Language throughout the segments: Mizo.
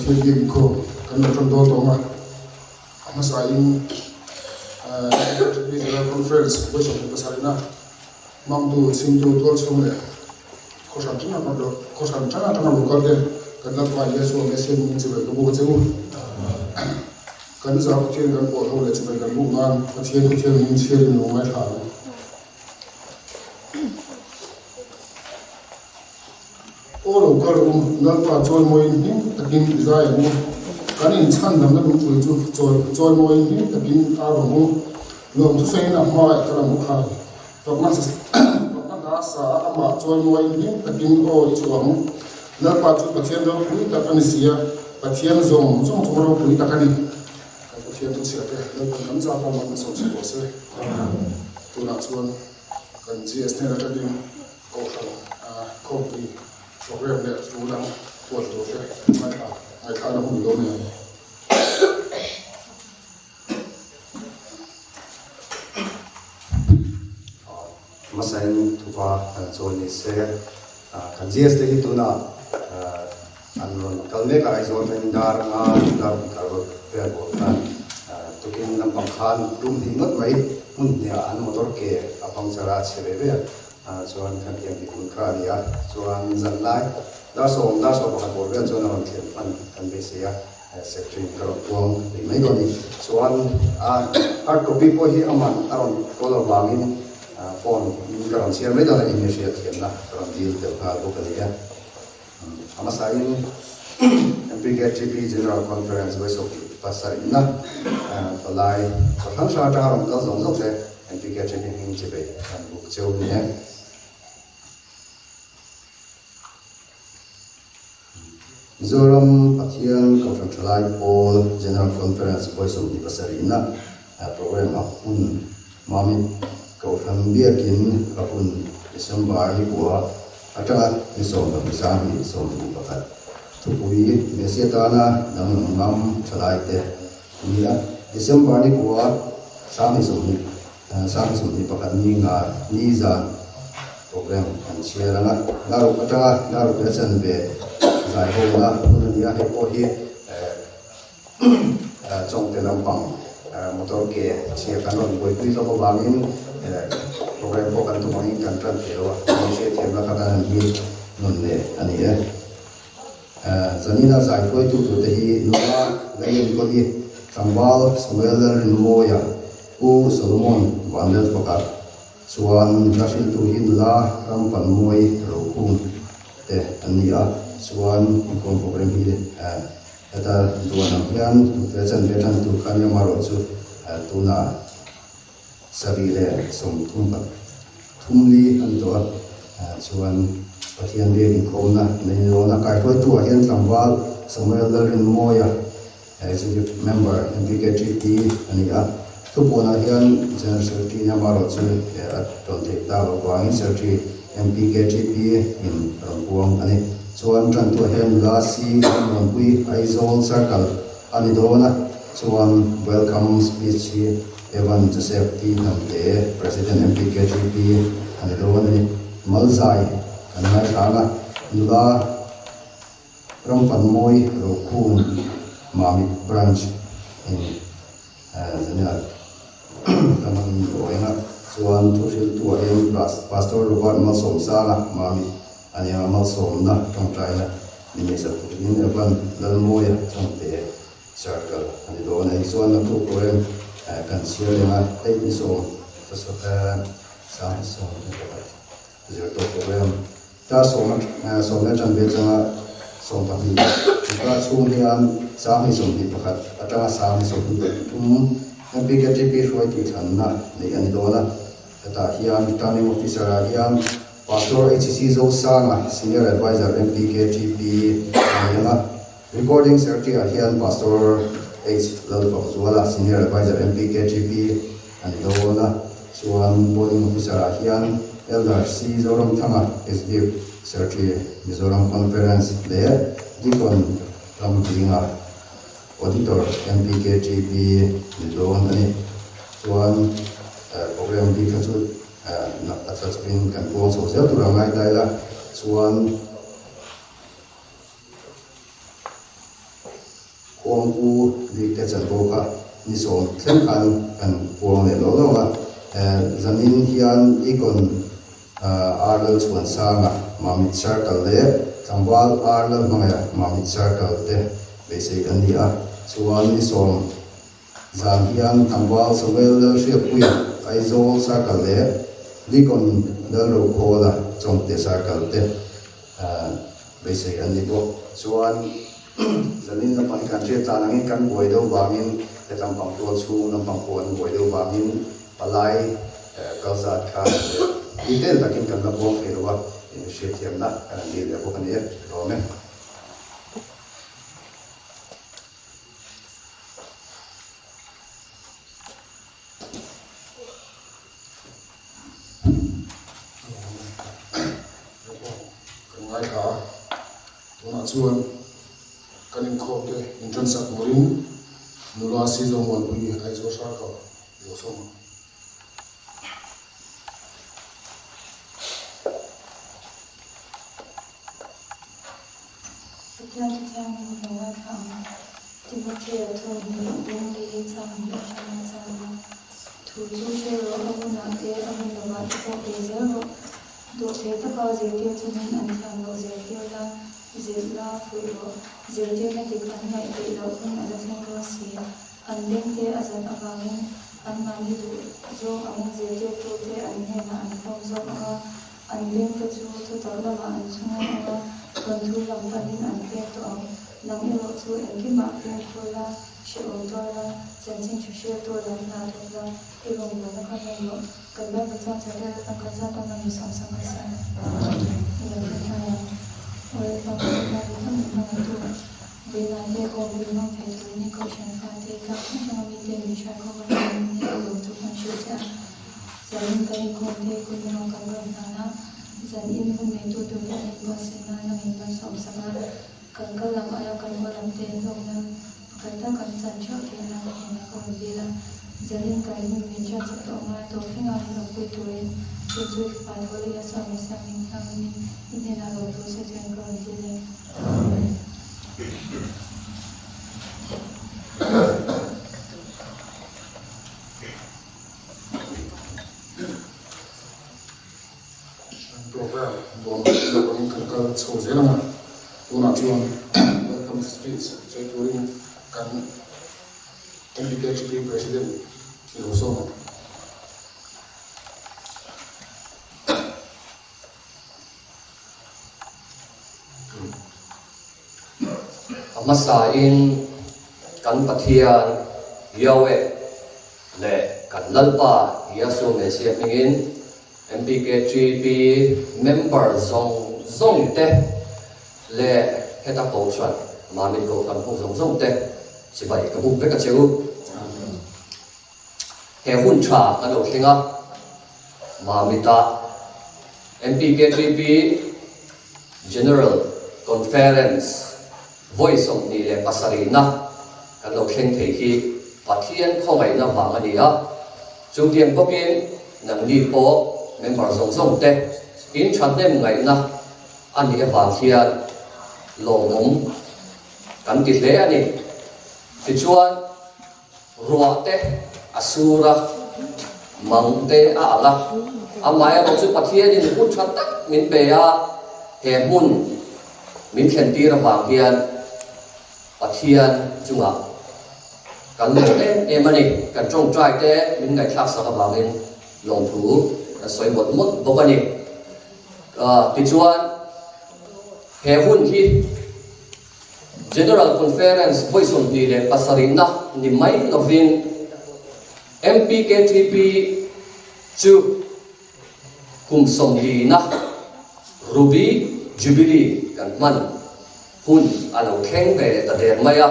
Pathian biak inkhawm kan lo tan dawn tawng a, a hmasain MKTP General Conference vawi 27 na hmangtu, chhimtu, tualchhung leh khawhran khawhran tang atanga local te kan Lalpa Yeshua Messiah hmingin chibai ka buk a che u. Kan za Pathian kan pawl ho leh chibai kan buk nan Pathian Thuthian hming chhiarin lo ngaithla ang. Aw lo kal u, Lalpa chawimawiin hlim takin i zai ang u. Kan inchhandamna lungpui chu chawimawiin hlim takin a rawn u. Lawm thusawiin a hma i kal ang u khai. Fakna hla sa a amah chawimawiin hlim takin aw i chhuah ang. Lalpa chu Pathian ropui tak a ni si a, Pathian zawng zawng chu ropui tak a ni. Kan Pathian thu chhiah te Lalpan kan zah pawh man sawm chhe tawh se. Tunah chuan kan GS hnen atangin Kohhran khawmpui program leh thu dang puan tur te ngaithla ngaihthlakna hun dawn a ni. Hmasain thupa kan chawi ni se, kan GS te hi tunah an rawn kal mek a, Aizawl atangin dar anga dar kar vel bawk khan tukin lampang khan tum hnih ngawt mai hmun hniah an motor ke a puncture a, a chhe ve ve a. Chuan kan tiang bik hun kha a ni a, chuan zan lai dar 11:15 bawr vel chuan a rawn thlen hman kan beisei a, secretary in ka rawn puang thei mai dawn a ni. Chuan a hard copy pawh hi aman a rawn call avangin phone in ka rawn chhiar mai dawn a, eng nge hriat thiamna ka rawn dil tel nghal bawk a ni e. A hmasain MPKTP General Conference 27 na palai hrang hrang atanga rawn kal zawng zawng te MPKTP hming chi bei kan buk cheu ni e. Mizoram Pathian Kohhran Thalai Pawl General Conference 27 na program a hun Mamit Kohhran Biakin a hun December ni kua atanga ni 12, 21 thupui Messia tana danglam ngam thalai te ni a. December ni kua 20, 2021 ni nga ni zan program kan chhiar anga daruk atanga daruk leh chanve zai ho na hun a ni a. Hei pawh hi chawngte lampang motor ke chhia kan rawn buaipui hlawm avangin program pawh kan tum angin kan tan thei lo a, kan hriatthiamna kha kan han hi nawn leh a ni e. Zanina zai hruaitu turte hi nula Lailenkawli tlangval Samuel Lalrinmawia, Pu Solomon Vanlalfaka, chuan hla hriltu hi nula Rampanmawi Rokhum te an ni a, chuan inkhawm program hi Heta duan ang hian tukverh chanve tan tur khan amaherawh chu tunah 73 thum li a ni tawh a, chuan Pathian biak inkhawmna nei ni dawn a. Kaihruaituah hian tlangval Samuel Lalrinmawia, Executive Member MPKTP a ni a. Thupuanah hian General Secretary ni amaherawh chu a tawn theih tak loh vangin Secretary MPKTP in rawn puang a ni. Chuan tantuah hian nula C Rammuanpui Aizawl Circle a ni dawn a, chuan welcome speech hi Evan Joseph T Hnamte, President MPKTP a ni dawn a ni. Malzai kan ngaithlang a, nula Rampanmawi Rokhum Mamit Branch in zania kan ruaing a, chuan thu hriltuah hian Pastor Robert Malsawmsanga Mamit a nia, Malsawmna tawngtaina ni neisa turin Evan Lalmawia Chawngte Circle a ni dawn a ni. Chuan naktuk program kan chhiar leng a, hei ni sawm sang sawm pakhat zirtawp program ta 10 leh chanve changa 12 inkar chhung hian 2021 atanga 2023 MPKTP hruaitu thlanna nei a ni dawn a. Hetah hian returning officer ah hian Pastor HC Zosanga, Senior Advisor MPKTP a ni ang a. Recording Secretary ah hian Pastor H Lalfakzuala, Senior Advisor MPKTP a ni dawn a. Chuan polling officer ah hian Elder C Zoramthanga, Executive Secretary Mizoram Conference leh Deacon Ramdinga, Auditor MPKTP ni dawn a ni. Chuan program bik kha chu a tla chawpin kan puang chho zel tur a ngai ta ila. Chuan Kawngpu bik te chanvo kha ni sawm thleng khan kan puang leh lawk lawk a. Zanin hian Deacon Ar Lalchhuansanga Mamit Circle leh Tlangval Ar Lalhmangaia Mamit Circle te beisei kan ni a. Chuan ni sawm zan hian Tlangval Samuel Lalhriatpuia Aizawl Circle leh Deacon Lalrokhawla Chawngte Circle te beisei an ni bawk. Chuan zanin lampang hi kan hriat tlan angin kan buai deuh vangin hetlampang tual chhung lampang pawh an buai deuh vangin palai kal zat kha detail takin kan la buang thei lo a, inhriatthiamna kan han dil leh bawk a ni e. Ka lawm e. Kan ngaithla a, tunah chuan kan inkhawm te in sak turin nula Sizo Muanpui Aizawl Circle lo sawm ang. Pathian chu thianghlim lo ngaithla ang. Timothea thawhni bung li chang hi atanga chang a. Thu chu hre rawh, a hunah te a hun lovah te pawh pe zel rawh. Dawhthei taka zirtir chungin an thiam loh zirtir la, zilh la, fuih rawh. Zirtirna dik an ngaih peih loh hun a la thleng dawn si. An bengte a zan avangin anmahni duh zawng angin zirtirtute an hnenah an fawm zawk ang a, an bengte chu thutak lamah an chhung ang a, thawnthu lam panin an pek tawh ang. Nang erawh chu engkimah fimkhur la, hrehawm tuar la, chanchin hre hriattu lam hna thawk la, i rawngbawlna kha hman rawh. Kan Bible chuan Chadel atang kan zat a nami sawmsang ka siam i lo hre thar ang. Aw Lalpa ka Pathian dik tak min hmangaihtu, Vawiinah te aw min hmang thei turin i kohhran fate tlak hrang hranga mite min hrai khawm atangin hei i lawm chu kan hrilh che a. Zanin kan inkhawm te kun lamah kan rawn hnan a, zan in hun neitu turte an inbuatsaih nan a min malsawmsak a, kan kal lam aia kan haw lam te hlawkna pakhat tak kan chan theuh theih nan a hnenah ka rawn dil a. Zanin kan hun min hriatsak tawh ngai tawh thleng a min awmpui turin chu chu i fapa tho leh Yahshua Messiah min thianghlimin i hnenah lo thu sawi chuan ka rawn dil e. Program nuam deuh angin kan kal chho zel ang a, tunah chuan welcome speech sawi turin kan MPKHP President i lo sawm ang. A hmasain kan Pathian Yahweh leh kan Lalpa Yahshua Messiah hmingin MPKTP member zawng zawng te leh heta Kohhran, Mamit Kohhran hung zawng zawng te chibai ka buk vek a che u. He hun tha kan lo thleng a, Mamita MPKTP General Conference vawi 27 na kan lo thleng thei hi Pathian khawngaihna vang a ni a, chutiang bawkin nangni pawh member zawng zawng te in thahnem ngaihna a nih avang hian lawmawm kan ti hle a ni. Tichuan. Ruah te a sur a, mang te a alh a, amaherawh chu Pathianin hun tha tak min pe a, he hmun min thlen tir avang hian Pathian chungah kan lawm em em a ni. Kan tawngtai te min ngaihthlak sak avangin lawmthu kan sawi mawlh mawlh bawk a ni. Tichuan he hun hi General Conference vawi 27 na ni mai lovin MPKTP chu kum 40 na Ruby Jubilee kan hman hun a lo thleng ve leh ta der mai a.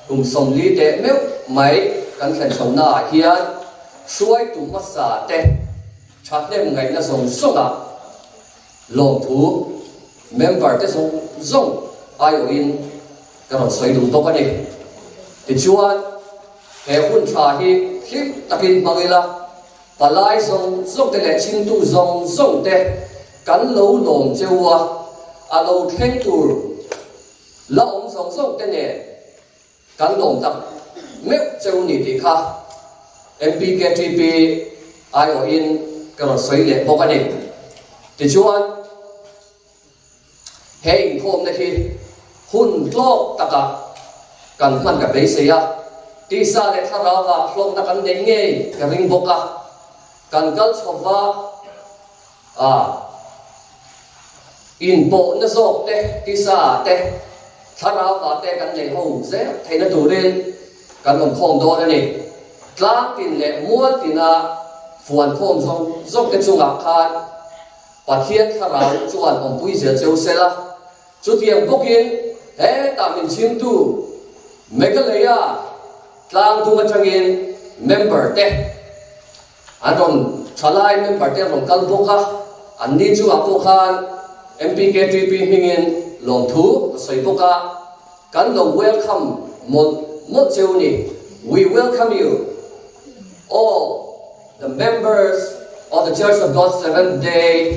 Kum 40 teh meuh mai kan thlen chhohnaah hian hruaitu hmasa te thahnem ngaihna zawng zawngah Lawmthu member te zawng zawng aiawhin ka rawn sawi duh bawk a ni. Tichuan, he hun tha hi hlim takin hmang ila, palai zawng zawng te leh chhingtu zawng zawng te kan lo lawm cheu a, a lo thleng tur la awm zawng zawng te nen. Kan lawm tak meuh cheu ni tih kha MPKTP aiawhin ka rawn sawi leh bawk a ni. Tichuan, he inkhawmna hi hun hlawk takah kan hman ka beisei a, tisa leh thlarauva hlawkna kan neih ngei ka ring bawk a, kan kal chhova a inpawhna zawk te, tisa ah te, thlarauva te kan neih ho zel theihna turin kan awm khawm dawn a ni. Tlang tin leh mual tina fuan khawm zawng zawng te chungah khan Pathian thlarau chuan awmpui zel cheu sela, chutiang bawkin hetah min chhimtu Meghalaya tlang dung atangin member te an rawn thalai member te an rawn kal bawk a, an ni chungah pawh khan MPKTP hmingin lawmthu a sawi bawk a, kan lo welcome mawlh mawlh cheu ni, we welcome you all. The members of the Church of God Seventh Day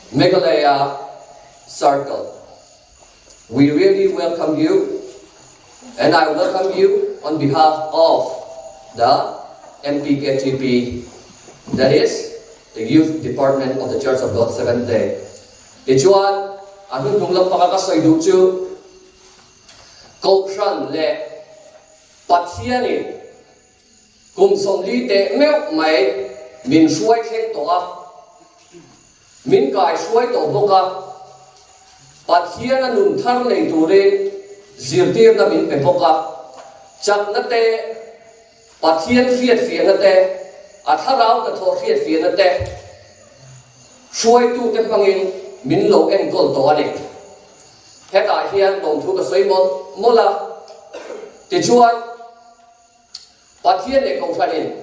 Meghalaya Circle. We really welcome you and I welcome you on behalf of the MPKTP, that is the Youth Department of the Church of God Seventh Day. Tichuan, a hnuhnung lampanga ka sawi duh chu Kohhran leh Pathianin Kum 40 teh meuh mai min hruai thleng tawh a, min kai hruai tawh bawk a, Pathiana nun thar nei turin zirtirna min pe bawk a, chakna te, Pathian hriatfiahna te, a thlarau hnathawh hriatfiahna te hruaitute hmangin min lo enkawl tawh a ni. Hetah hian lawmthu ka sawi mawlh mawlh a, tichuan, Pathian leh Kohhranin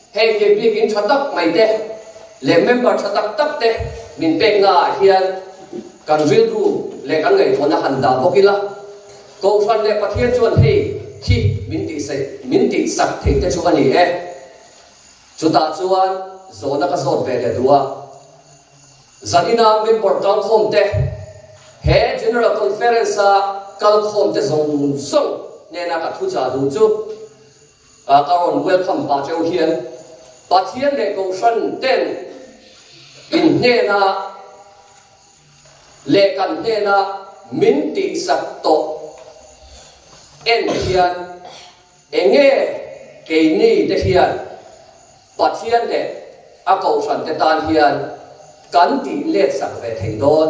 heng ke biakinn tha tak mai te leh member tha tak tak te min pekna ah hian kan rilru leh kan ngaihtuahna han dah bawk ila, Kohhran leh Pathian chuan hei khi min tihsaih min tihsak thei te chu a ni e. Chutah chuan zawhna ka zawt ve leh duh a. Zanina member kalkhawm te, he General Conference a kalkhawm te zawng zawng hnena ka thu chah duh chu ka rawn welcome pah cheu hian Pathian leh Kohhran ten in hnena leh kan hnena min tihsak tawh en hian Enge keini te hian Pathian leh a Kohhran te tan hian kan tih let sak ve thei dawn?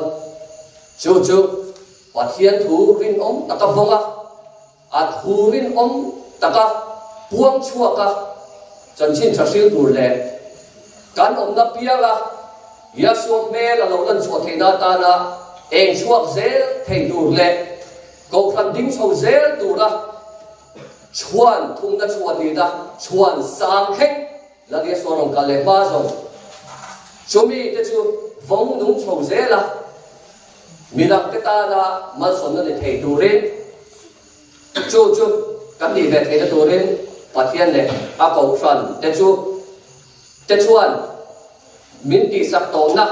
Chu chu Pathian thu rinawm taka vawng a, a thu rinawm taka puang chhuak a, chanchin tha hril tur leh kan awmna pianga Yahshua hmel a lo lan chhuah theihna atana eng chhuak zel thei tur leh Kohhran ding chho zel tura chhuan thumna chhuan nihna chhuan sang thleng Lal Isua rawn kal leh hma zawng. Chumi te chu vawng nung chho zel a, midang te tana malsawmna ni thei turin chu chu kan nih ve theihna turin Pathian leh a Kohhran te chu te chuan min tihsak tawhna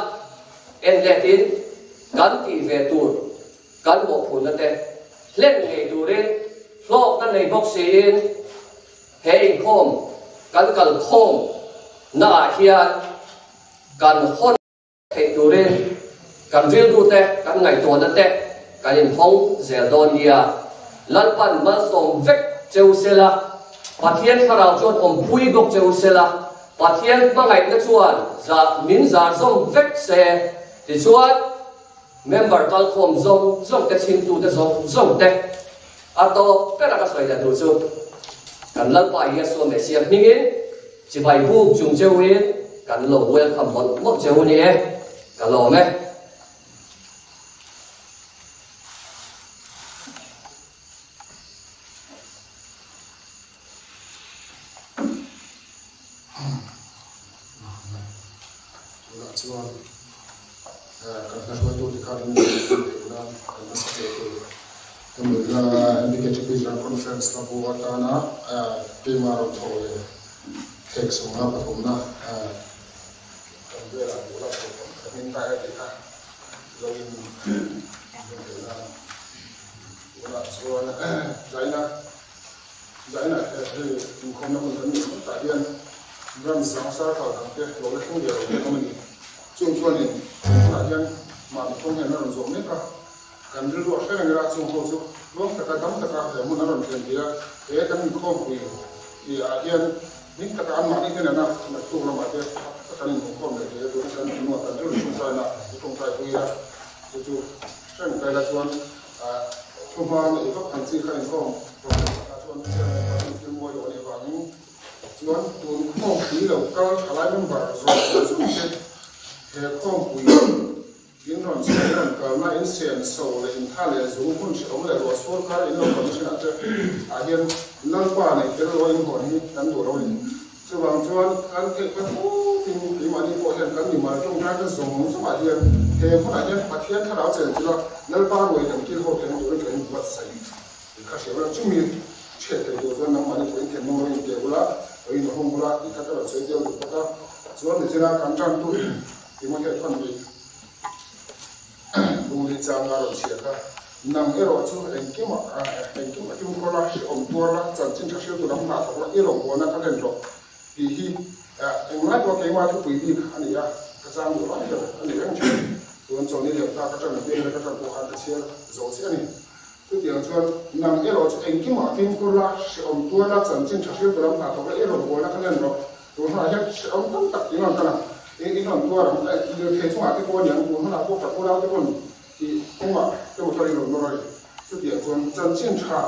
en letin kan tih ve tur Kan mawhphurhna te hlen ngei turin hlawkna nei bawk siin he inkhawm kan kalkhawm naah hian kan hawn theih turin kan rilru te kan ngaihtuahna te kan inhawng zel dawn nia. Lalpan malsawm vek cheu sela, Pathian thlarau chuan awmpui bawk cheu sela, Pathian hmangaihna chuan zah min zar zawm vek se, tichuan, Member kalkhawm zawng zawng te chhimtute zawng zawng te a tawp ber a ka sawi leh duh chu kan Lalpa Yeshua Messiah hmingin chibai buk chung cheuhin kan lo welcome mawlh mawlh cheu a ni e, ka lawm e. Tunah chuan kan hla hruaitute khan in theih nan kan nasa hle tur. Hemi MBKTP General Conference na bu atana keimah rawn thawh leh thek sawmna pathumna kan velah duh lah tur ka hming ta e tih kha lo in hmuh theih nan. Tunah chuan zaina zaina hei inkhawmna hun kan neih mek tah hian ram sang sarkar dang te lo la thleng ve lo te an awm a ni. Chung chuanin tunah hian mahni kawng hian a rawn zawh mek a, kan rilru a hre reng ila chung ho chu tluang taka dam taka he hmun a rawn thlen thei a, he kan inkhawmpui tih ah hian hlim taka anmahni hnenah naktuk lamah te kan inhmuhkhawm leh thei a, tuna kan thinlungah kan rilru tawngtaina i tawngtai pui ila chu chu hre reng ta ila chuan Thuhma neih vak ang chi kha inkhawm program takah chuan chairman party thil mawi lo a nih avangin chuan tun khawmpui lo kal thalai member zawng zawng te he khawmpui in rawn chhiat in rawn kalna in senso leh intha leh zung hun hrehawm leh ruah sual kar in lo kalna thinah te ah hian Lalpa neih tel lo a inhawn hi kan duh lo a ni. Chuvang chuan kan theih kha thutin keimahni pawh hian kan mimal tawngtaina zawng zawngah hian he hmunah hian Pathian thlarau chen chula Lalpa ruai kan kil ho theihna turin kan inbuatsaih tih kha hria ula, chumi chhiat thei tur chuan nangmahni pawhin thinlung lo inpe ula, lo inhawng ula tih kha ka rawn sawi tel duh bawk a. Chuan nichina kan tantu Timothea chuan mi Lungli changa rawn chhiar kha, Nang erawh chu engkimah engkim a fimkhur la, hrehawm tuar la, chanchin tha hriltu lam hna thawk la, i rawngbawlna kha hlen rawh tih hi englai pawh keimah thupui bik a ni a, ka chang duh lai ber a ni reng thin. Tun chawlhni liam ta ka tan biak leh ka tan pawh khan ka chhiar zo chiah a ni. Chutiang chuan nang erawh chu engkimah fimkhur la, hrehawm tuar la, chanchin tha hriltu lam hna thawk la, i rawngbawlna kha hlen rawh. Tun hunah hian hrehawm tam tak in rawn kal ang, in rawn tuar ang, lirthei chungah te pawh a ni ang, tun hunah pawh ka unau te pawn tih kawngah te motor in rawn nawr a ni. Chutiang chuan chanchin tha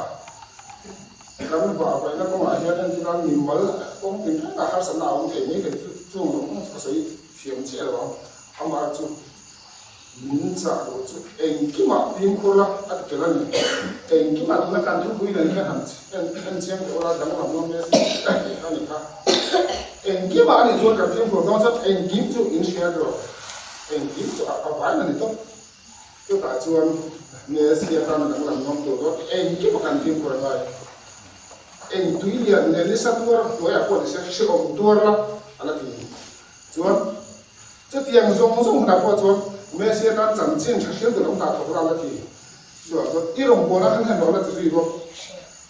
kan vah vaihna kawngah hian entir a mimal kawng tin rengah harsatna a awm thei mai thei chu chung zawng zawng chu ka sawi thiam chiah lo ang. Amah chu min chah loh chu engkimah fimkhur la a ti tel a ni. Engkimah tuna kan thupui nen hian han en chiang teh ula danglam ngam ve si a ni kha. Engkimah a nih chuan kan fimkhur dawn chuan engkim chu in hria rawh. Engkim chu a vain a ni tawp. Chutah chuan Messi atan danglam ngam tur dawn engkim a kan fimkhur a ngai. Eng tui lian nen nisa tuar hnuaiah pawh nise hrehawm tuar la a la ti. Chuan chutiang zawng zawng hunah pawh chuan Messi atan chanchin tha hrial tur lam dah thawk la a la ti. Chutah chuan i rawngbawlna khan hian rawh la ti zui bawk.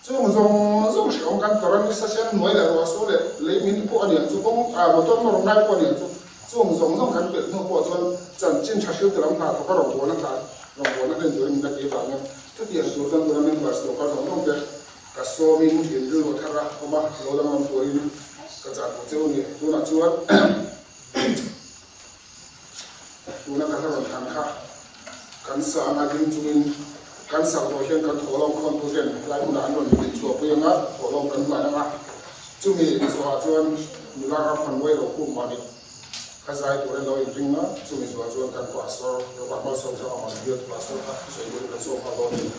Chung zawng zawng hrehawm kan tawrh a, nisa sen hnuai leh ruah su leh lei min pawh a niang chu, kawng motor nawr ngai pawh a niang chu, chung zawng zawng kan pelh hnu pawh chuan chanchin tha hriltu lam hna thawk a rawngbawlna hna rawngbawlna hlen turin min la ti vang a, chutiang tur chuan tuna members local zawng zawng te ka sawmin in rilru thar a awm a, lo danglam turin ka chah duh cheu a ni. Tunah chuan Tuna ka hla rawn thlan kha kan sa anga ding chungin kan sak zawh hian kan thawhlawm khawntu ten helai hmunah an rawn inchhuah pui anga thawhlawm kan hlan anga chumi zawhah chuan nula ram han uai lo khum mahni kha zai turin lo inring a, chumi zawhah chuan kan pastor Robert Malsawmsanga mahni bialtu pastor kha sawi turin kan sawm nghal dawn a ni.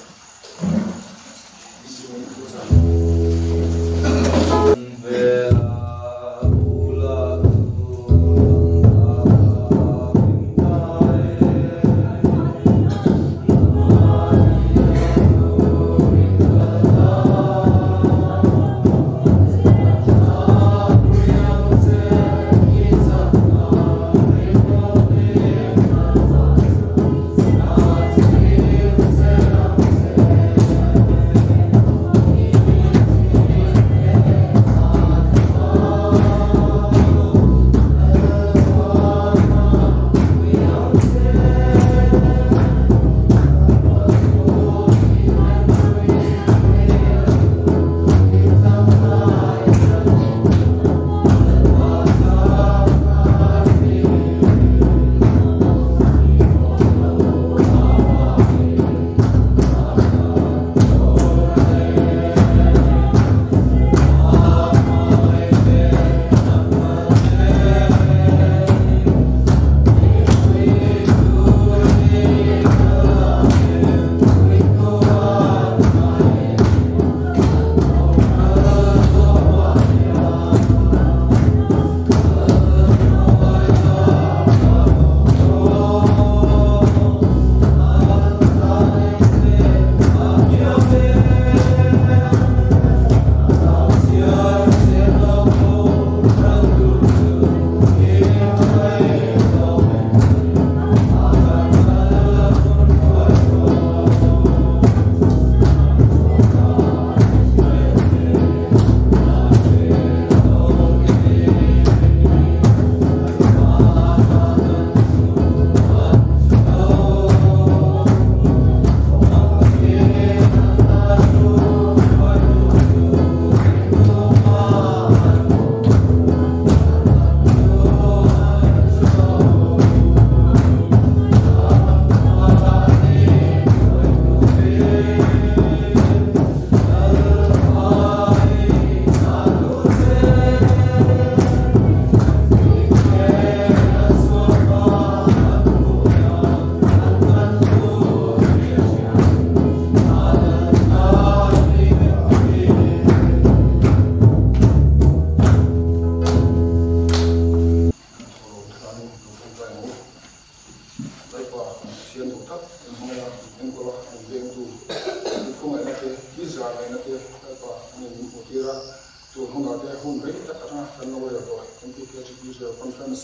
MPKTP General Conference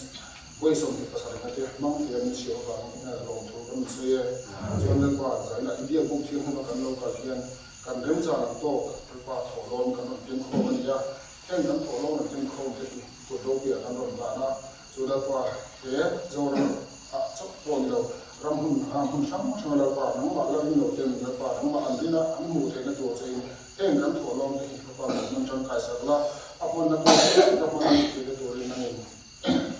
vawi 27 na te hmang thei a min siam avangin lawmthu kan rawn sawi e. Chuan Lalpa zaina i biak buk thil hmuna kan lo kal hian kan remchang ang tawk Lalpa thawhlawn kan rawn keng khawm a ni a, heng kan thawhlawn rawn keng khawm te hi kut ropui ah kan rawn dan a, chu Lalpa he Zoram ah chauh pawh ni lo ram hmun hmun hrang hrang a Lalpa nangmah la ring lo ten Lalpa nangmah an rin a an hmuh theihna tur che in heng kan thawhlawn te hi Lalpa min hman tangkai sak la, a hmanna tur che ka hman a nih theihna turin nangin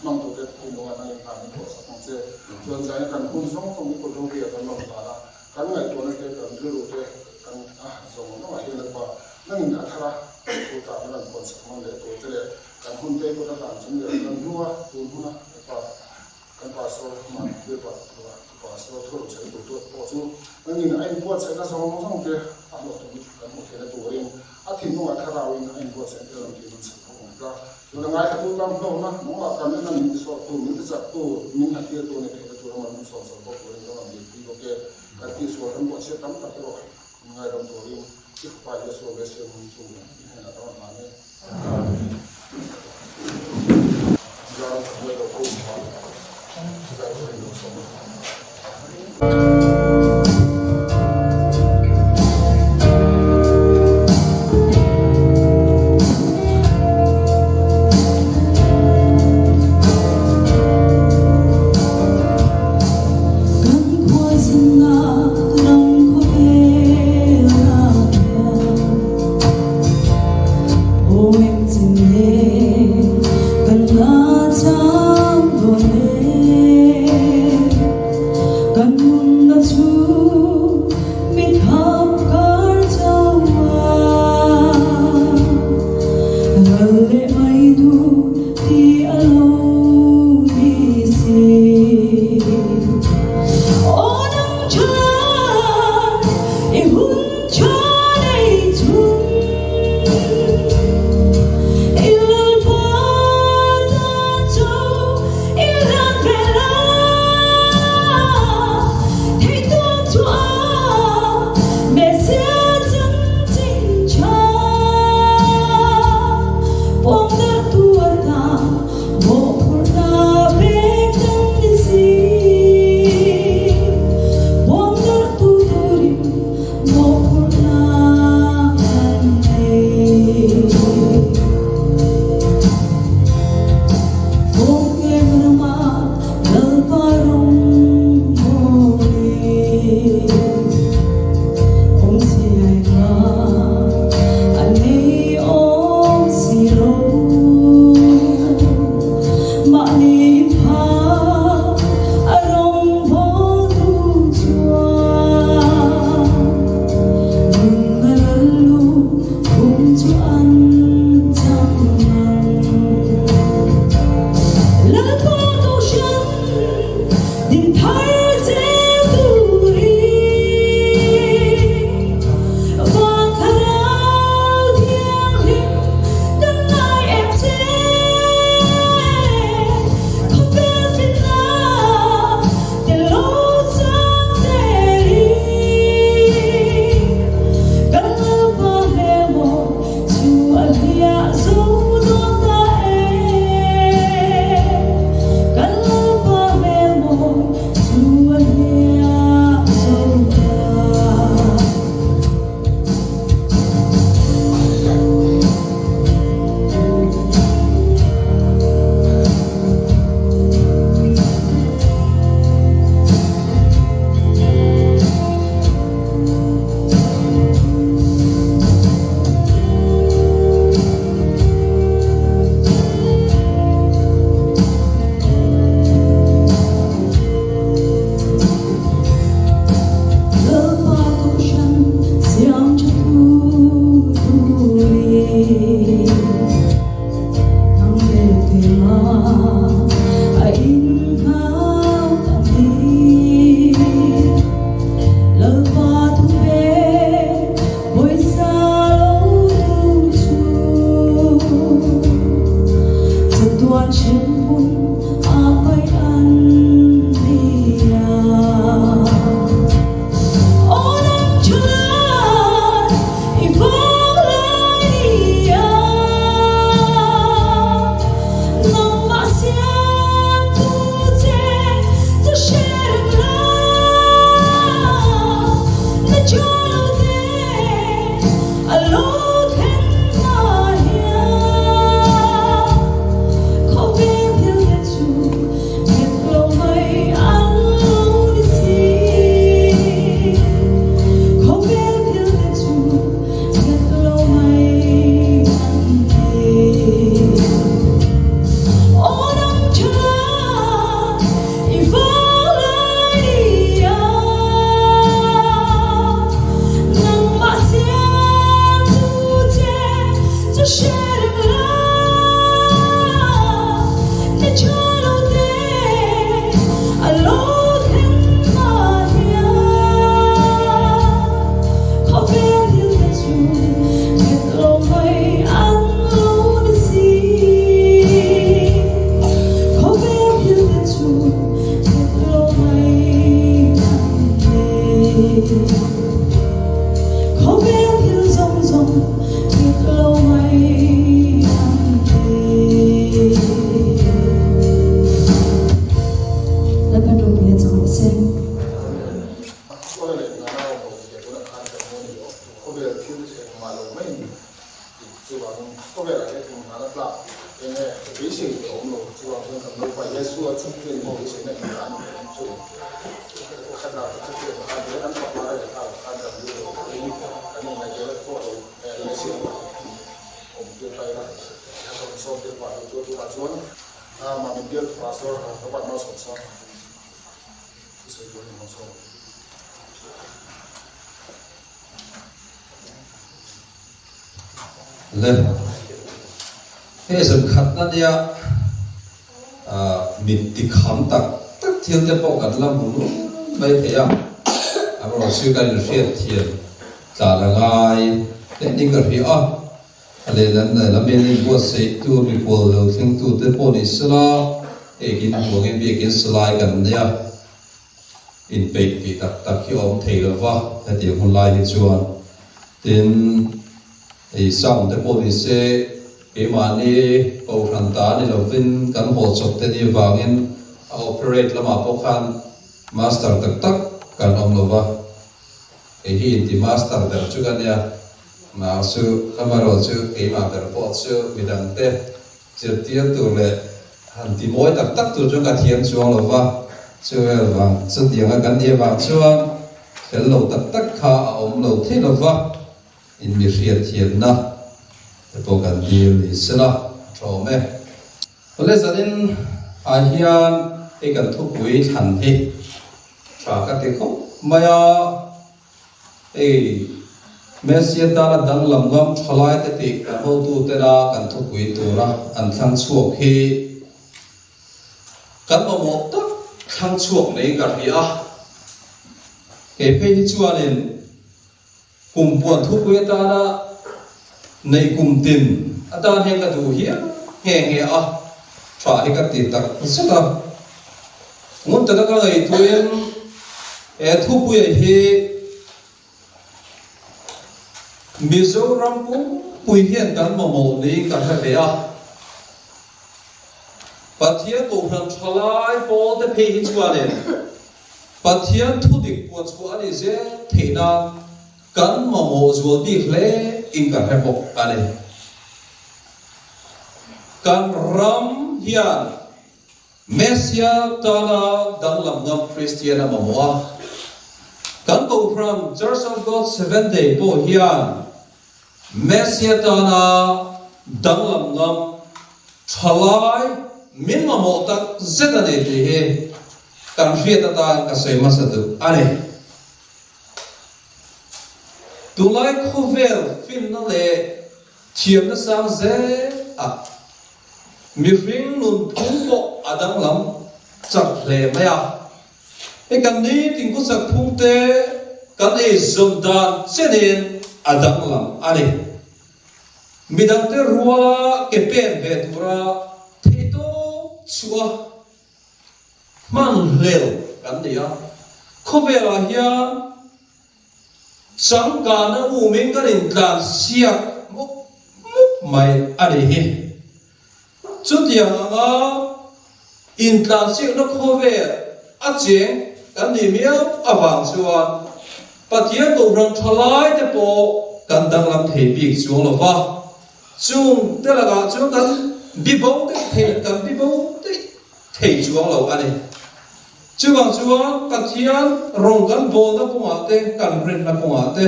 hmang tur te thinlung ah nangin hna min thawh sak ang che. Chuan zaina kan hun zawng zawng hi kut ropui ah kan rawn dan a, kan ngaihtuahna te kan rilru te kan zawng zawng ah hian Lalpa nangin a thar a thu tah min rawn puan sak man leh tur che leh kan hun te kut a hlan chung leh kan hnua tun huna Lalpa kan pastor man Lalpa pastor thu rawn sawi tur tur pawh chu nangin a inbuatsaihna zawng zawng te a hlawhtawm kan hmuh theihna turin a thinlungah thlarauin a inbuatsaih te rawn tih rawn sak bawk ang ta. Tuna ngaithla tam hlawhna nangmah kan ena min tisawrtu, min tichaktu, min hnathirtu a ni theihna tur emaw min sawmsawm bawk turin ka rawn dilpui bawk e. Kan tihsual kan buahchhiat tam tak erawh min ngaidam turin i fapa Yeshua Messiah hming chu i hnenah ka rawn hlan e. Amen. Zan buai lo kum kha zai turin ka sawm a. Kan khualzinnak ram khuavel ah hian aw engtin nge kan la chang dawn le? Kan nunna chu mit khap kar chauh a, ral leh mai duh ti a lo ni si. Aw dang thalai i hun tha nei chhun, i Lalpa ta chauh. Le hei zan khat na nia mit ti kham tak tak thil te pawh kan la hmu nual mai thei a, amaherawhchu kan inhriat thiam tlan a ngai hle niin ka hria a, a lehlam lehlam in inbuatsaih tu mipawl lo thleng tu te pawh ni sela ekin huangin biakin salai kan nei a. Inpeih tih tak tak hi a awm thei lo va, hetiang hun lai hi chuan. Tin, ei sound te pawh ni se, keimahni kohhran ta ni lovin kan haw chawp te ni vangin a operate lamah pawh khan master tak tak kan awm lo va. Kei hi inti master ber chu ka nia, mah chu amaherawh chu keimah ber pawh chu midangte Zirtir tur leh han ti mawi tak tak tur chu ka thiam chuang lo va, chu vel vang chutianga kan nih avang chuan fel lo tak tak kha a awm lo thei lo va, in mi hriat thiamna te pawh kan dil ni sela a tha awm e. Awle zanin ah hian hei kan thupui thlan hi tha ka ti khawp mai a. Hei, Messi atana danglam ngam thalaite tih kan hotutena kan thupui tura an thlang chhuak hi kan mamawh tak thlang chhuak nei ka hria a. Kei phei hi chuanin kum puan thupui atana neih kum tin atan hian ka duh hial nghe nghe a, tha hi ka ti tak zet a. Ngun taka ka ngaihtuahin he thupuia hi Mizoram pumpui hian kan mamawh niin ka hre ve a. Pathian Kohhran thalai pawl te phei hi chuanin Pathian thudik puanchhuah a nih zel theih nan kan mamawh zual bik hle in ka hre bawk a ni. Kan ram hian Messia tana danglam ngam Kristian a mamawh a. Kan Kohhran Church of God Seventh Day pawh hian Messia tana danglam ngam thalai min mamawh tak zet a ni tih hi kan hriat atan ka sawi hmasa duh a ni. Tunlai khawvel finna leh thiamna sang zel a. Mihring nun phung pawh a danglam chak hle mai a. Hei kan nitin khawsak phung te kan ei zawn dan chenin a danglam a ni. Midangte ruala ke pen ve tura theihtawp chhuah hman hlel kan ni a. Khawvelah hian Changkana umin kan intlan siak mup mup mai a nih hi. Chutiang anga intlan siakna khawvel a cheng kan nih miau avang chuan Pathian Kohhran tha lai te pawh kan danglam thei bik chuang lo va, chung te lakah chuan kan bibo daih thei kan bibo daih thei chuang lo a ni. Chuvang chuan Pathian rawng kan bawlna kawngah te, kan rinna kawngah te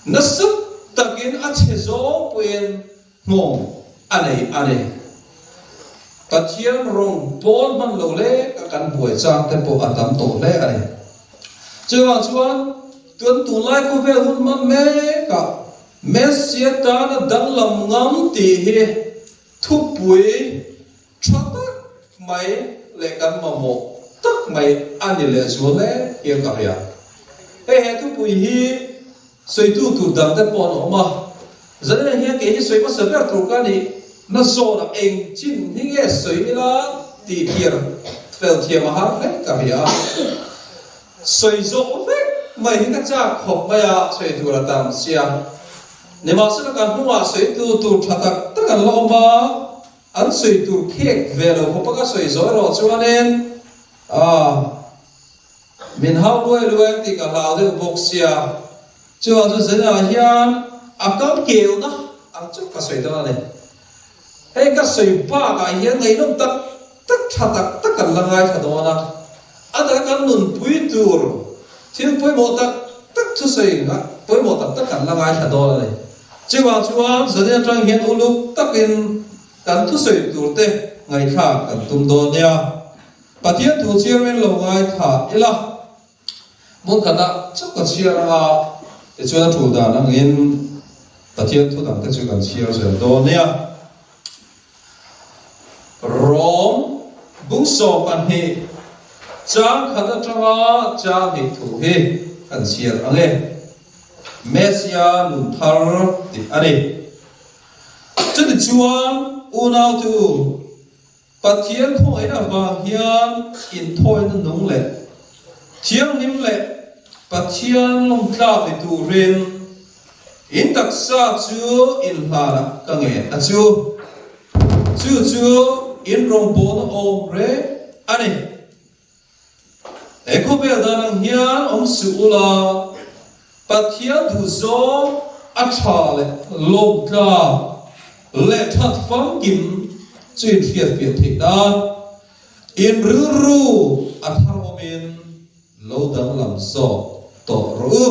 nasa takin a chhe zawng pawhin nghawng a nei a ni. Pathian rawng bawl hman lo lek a kan buai chang te pawh a tam tawh hle a ni. Chuvang chuan tun tunlai khawvel hun hman mekah Messia tana danglam ngam tih hi thupui Tha tak mai leh kan mamawh tak mai a ni leh zual hle hian ka hria. Hei he thupui hi sawitu tur dang te pawh an awm a, zanin hian kei hi sawi hmasa ber tur ka nih na zawnah eng chin hi nge sawi ila tih thiam fel thiam a har hle ka hria a. Sawi zawh vek mai hi ka chak khawp mai a, sawi tur a tam sia. Nimahsela ka hnungah sawitu tur tha tak tak an la awm a. An sawi tur khek ve lo khawp a ka sawi zawh erawh chuanin ah min hau luai luai ang tih ka hlau deuh bawk sia. Chuvang chu zanah hian a kal kelna ang chauh ka sawi dawn a ni. Hei ka sawi bakah hian ngaihnawm tak. tak tha tak tak kan la ngaithla dawn a, a taka kan nunpui tur thil pawimawh tak tak thusawi pawimawh tak tak kan la ngaithla dawn a ni. Chuvang chuan zanin atang hian uluk takin kan thusawi tur te ngaihthlak kan tum dawn nia. Pathian thu chhiarin lo ngaithla ila. Hmun khatah chauh ka chhiar anga tichuan a tul dan angin Pathian thu dangte chu kan chhiar zel dawn nia. Rom bung 12 chang khat atanga chang hnih thu hi kan chhiar ang e. Messia nun thar tih a ni. Chutichuan unautu Pathian khawngaihna avang hian inthawina nung leh thianghlim leh Pathian lawmtlak ni turin in taksa chu inhlanah ka ngen a chu. Chu chu in rawngbawlna awm reng a ni. He khawvel dan ang hian awm suh ula, Pathian duhzawng a tha leh lawmtlak leh that famkim chu in hriatfiah theih nan in rilru a thar awmin lo danglam zawk tawh rawh u.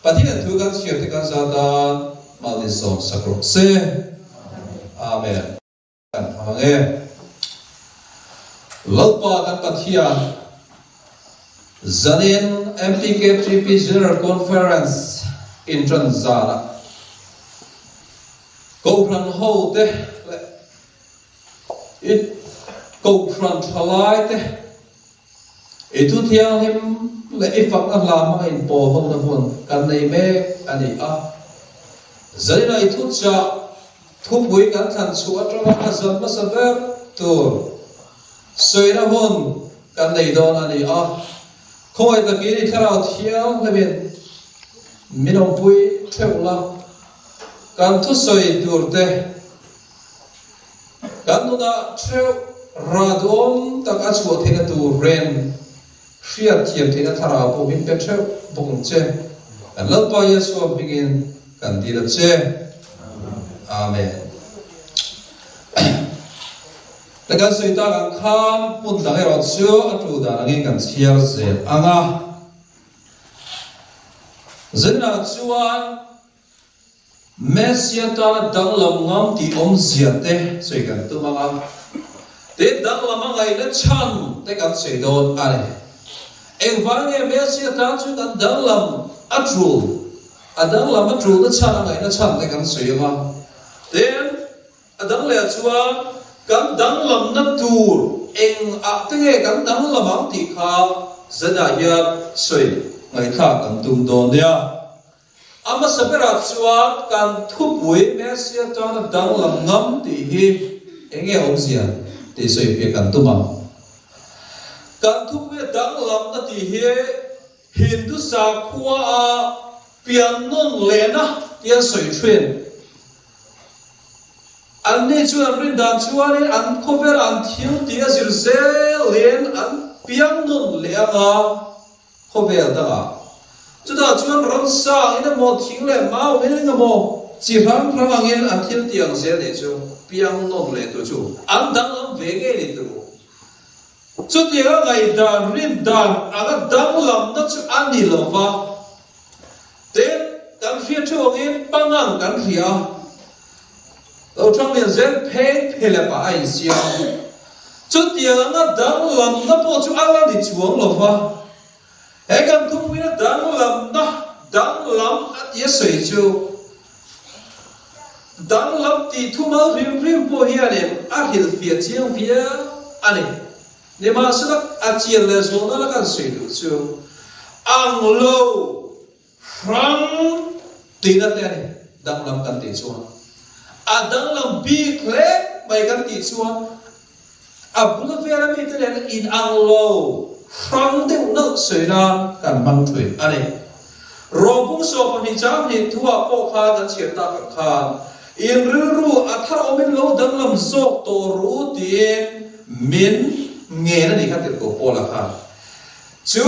Pathian thu kan chhiar te kan zat a, mahni zawm sak rawh se. Amen. Kan hmang ang e. Lalpa kan Pathian, zanin MPKTP General Conference inṭan zanah Kohhran hote leh i Kohhran ṭhalaite i thu thianghlim leh i fakna hla hmanga inpawl hona hmun kan nei mek a ni a. Zaninah i thuchah thupui kan thlan chhuah atanga a zan hmasa ber tur sawina hun kan nei dawn a ni a. Khawngaih takin i thlarau thianghlimin min awmpui theuh la, kan thusawi turte Kan nunah theuh rah duhawm tak a chhuah theihna tur ren hriat thiam theihna thlarau pawh min pe theuh bawk ang che. Kan Lalpa Yeshua hmingin kan dil a che. Amen. Ta kan sawi tak ang khan hmun dang erawh chu a tul dan angin kan chhiar zel ang a. Zinah chuan Messia tana danglam ngam tih awmzia te sawi kan tum ang a, tin danglam a ngaihna chhan te kan sawi dawn a ni. Engvang nge Messia tan chu kan danglam a tul, a danglam a tulna chhan a ngaihna chhan te kan sawi ang a, tin a dang leh chuan kan danglamna tur eng ah te nge kan danglam ang tih kha zanah hian sawi ngaihthlak kan tum dawn nia. A hmasa berah chuan kan thupui Messia tana danglam ngam tih hi eng nge awmzia tih sawi fiah kan tum ang. Kan thupuia danglamna tih hi Hindu sakhua a pian nawn lehna tih an sawi thin. Anni chuan an rin dan chuanin an khawvela an thil tih a zir zelin an piang nawn leh ang a. Khawvel dangah. Chutah chuan ramsa angin emaw, thing leh mau angin emaw, chi hrang hrang angin an thil tih ang zel nih chu piang nawn leh tu chu an danglam ve ngei ni tur. Chutianga ngaihdan, rindan anga danglamna chu a ni lo va. Tin, kan hriat theuh angin pangang kan hria a. Lo thang lian zel pheng phelepah a insiam. Chutianga danglamna pawh chu a la ni chuang lo va. He kan thupuina danglamna, danglam a tia sawi chu danglam tih thumal hrim hrim pawh hianin a hrilhfiah chiang viau a ni. Nimahsela a chian leh zawhna la kan sawi duh chu ang lo. Hrang tihna te a ni, danglam kan tih chuan. A danglam bik hle mai kan tih chuan a bula vela mite nen inang lo hrang deuh nalh sawi nan kan hmang thui a ni. Rawpung 12 chang hnih thuah pawh khan kan chhiar tak ang khan in rilru a thar awmin lo danglam zawk tawh ru tiin min ngen a nih kha tirhkoh Paula khan. Chu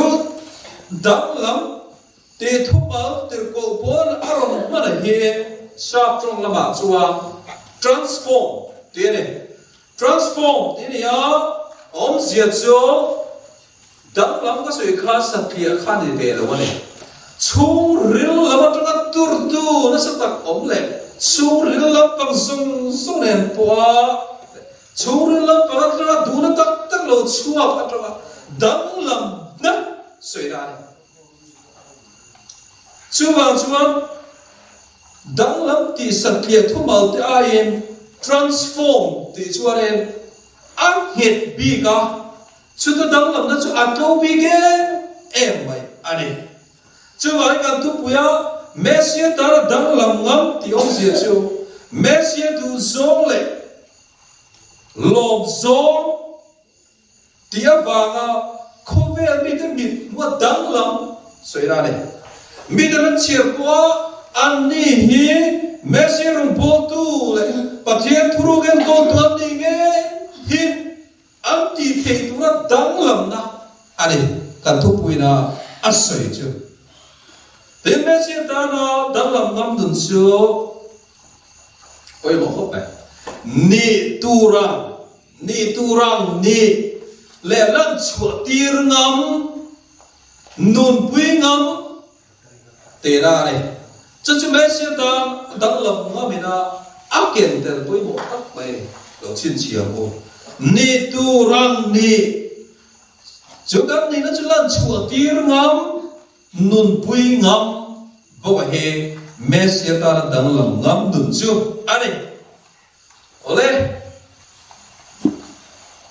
danglam tih thumal tirhkoh pawn a rawn hman a hi sap tawng lamah chuan transform tih a ni. Transform tih a ni a, awmzia chu danglam ka sawi kha satliah kha ni ve lo a ni. Chhungril lam atanga turtu nasa tak awm leh chhungril lampang zawng zawng nen pawha chhungril lampang atanga duhna tak tak lo chhuak atanga danglam na sawina a ni. Chuvang chuan danglam tih satliah thumal te aiin transform tih chuanin a nghet bik a, chuta danglamna chu a tlo bik em em mai a ni. Chuvangin kan thupuia Messia tana danglam ngam tih awmzia chu Messia duhzawng leh lawmzawng, Tih avanga khawvel mite mit hmua danglam sawi a ni. Mite ran chhiar pawha anni hi Messi rawngbawltu leh Pathian thuruk enkawltu an nih ngei hi an tih theih tura danglamna a ni kan thupuina a sawi chu. Tin, Messi tana danglam ngam dun chu pawimawh khawp mai. Nih tura Nih turang nih leh lan chhuah tir ngam, nunpui ngam tihna a ni. Chu chu Messia tan danglam ngamin a a ken tel pawimawh tak mai a ni. Lo chhinchhiah ang u. Nih turang nih chu kan nihna chu lan chhuah tir ngam, nunpui ngam bawk a hi Messia tana danglam ngam nun chu a ni. Awle,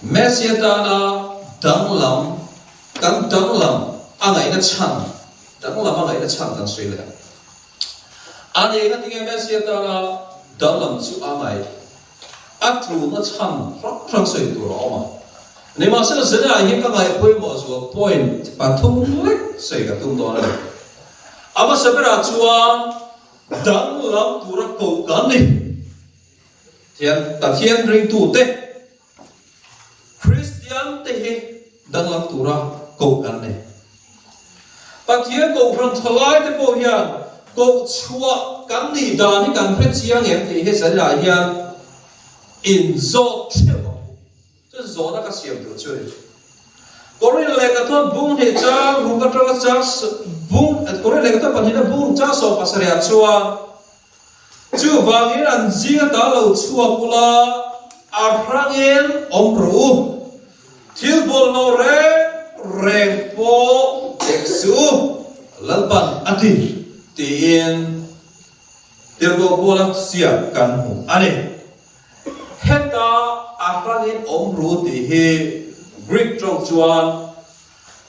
Messia tana danglam, kan danglam a ngaihna chhan, danglam a ngaihna chhan kan sawi leh ang. A ni enga tinge Messia tana danglam chu a ngaih? A tulna chhan hrang hrang sawi tur a awm a. Nimahsela zela ah hian ka ngaih pawimawh zual point pathum lek sawi ka tum dawn a ni. A hmasa berah chuan Danglam tura koh kan ni. Thian, Pathian ringtute, Kristian te hi danglam tura koh kan ni. Pathian kohhran thalai te pawh hian koh chhuah kan nih dan hi kan hre chiang em tih hi zanah hian inzawt theuh ang u. Chu zawhna ka siam duh chu ni. Korin lehkhathawn bung hnih chang ruk atanga chang bung Korin lehkhathawn pahnihna bung ruk chang 70 ah chuan chuvangin an zing ata lo chhuak ula a hrangin awm rawh u. Thil bawlhhlawh reng reng pawh dek suh u, Lalpan a ti tiin Tirhkoh Paula siam kan hmu a ni. Heta a hrangin awm ru tih hi Greek tawng chuan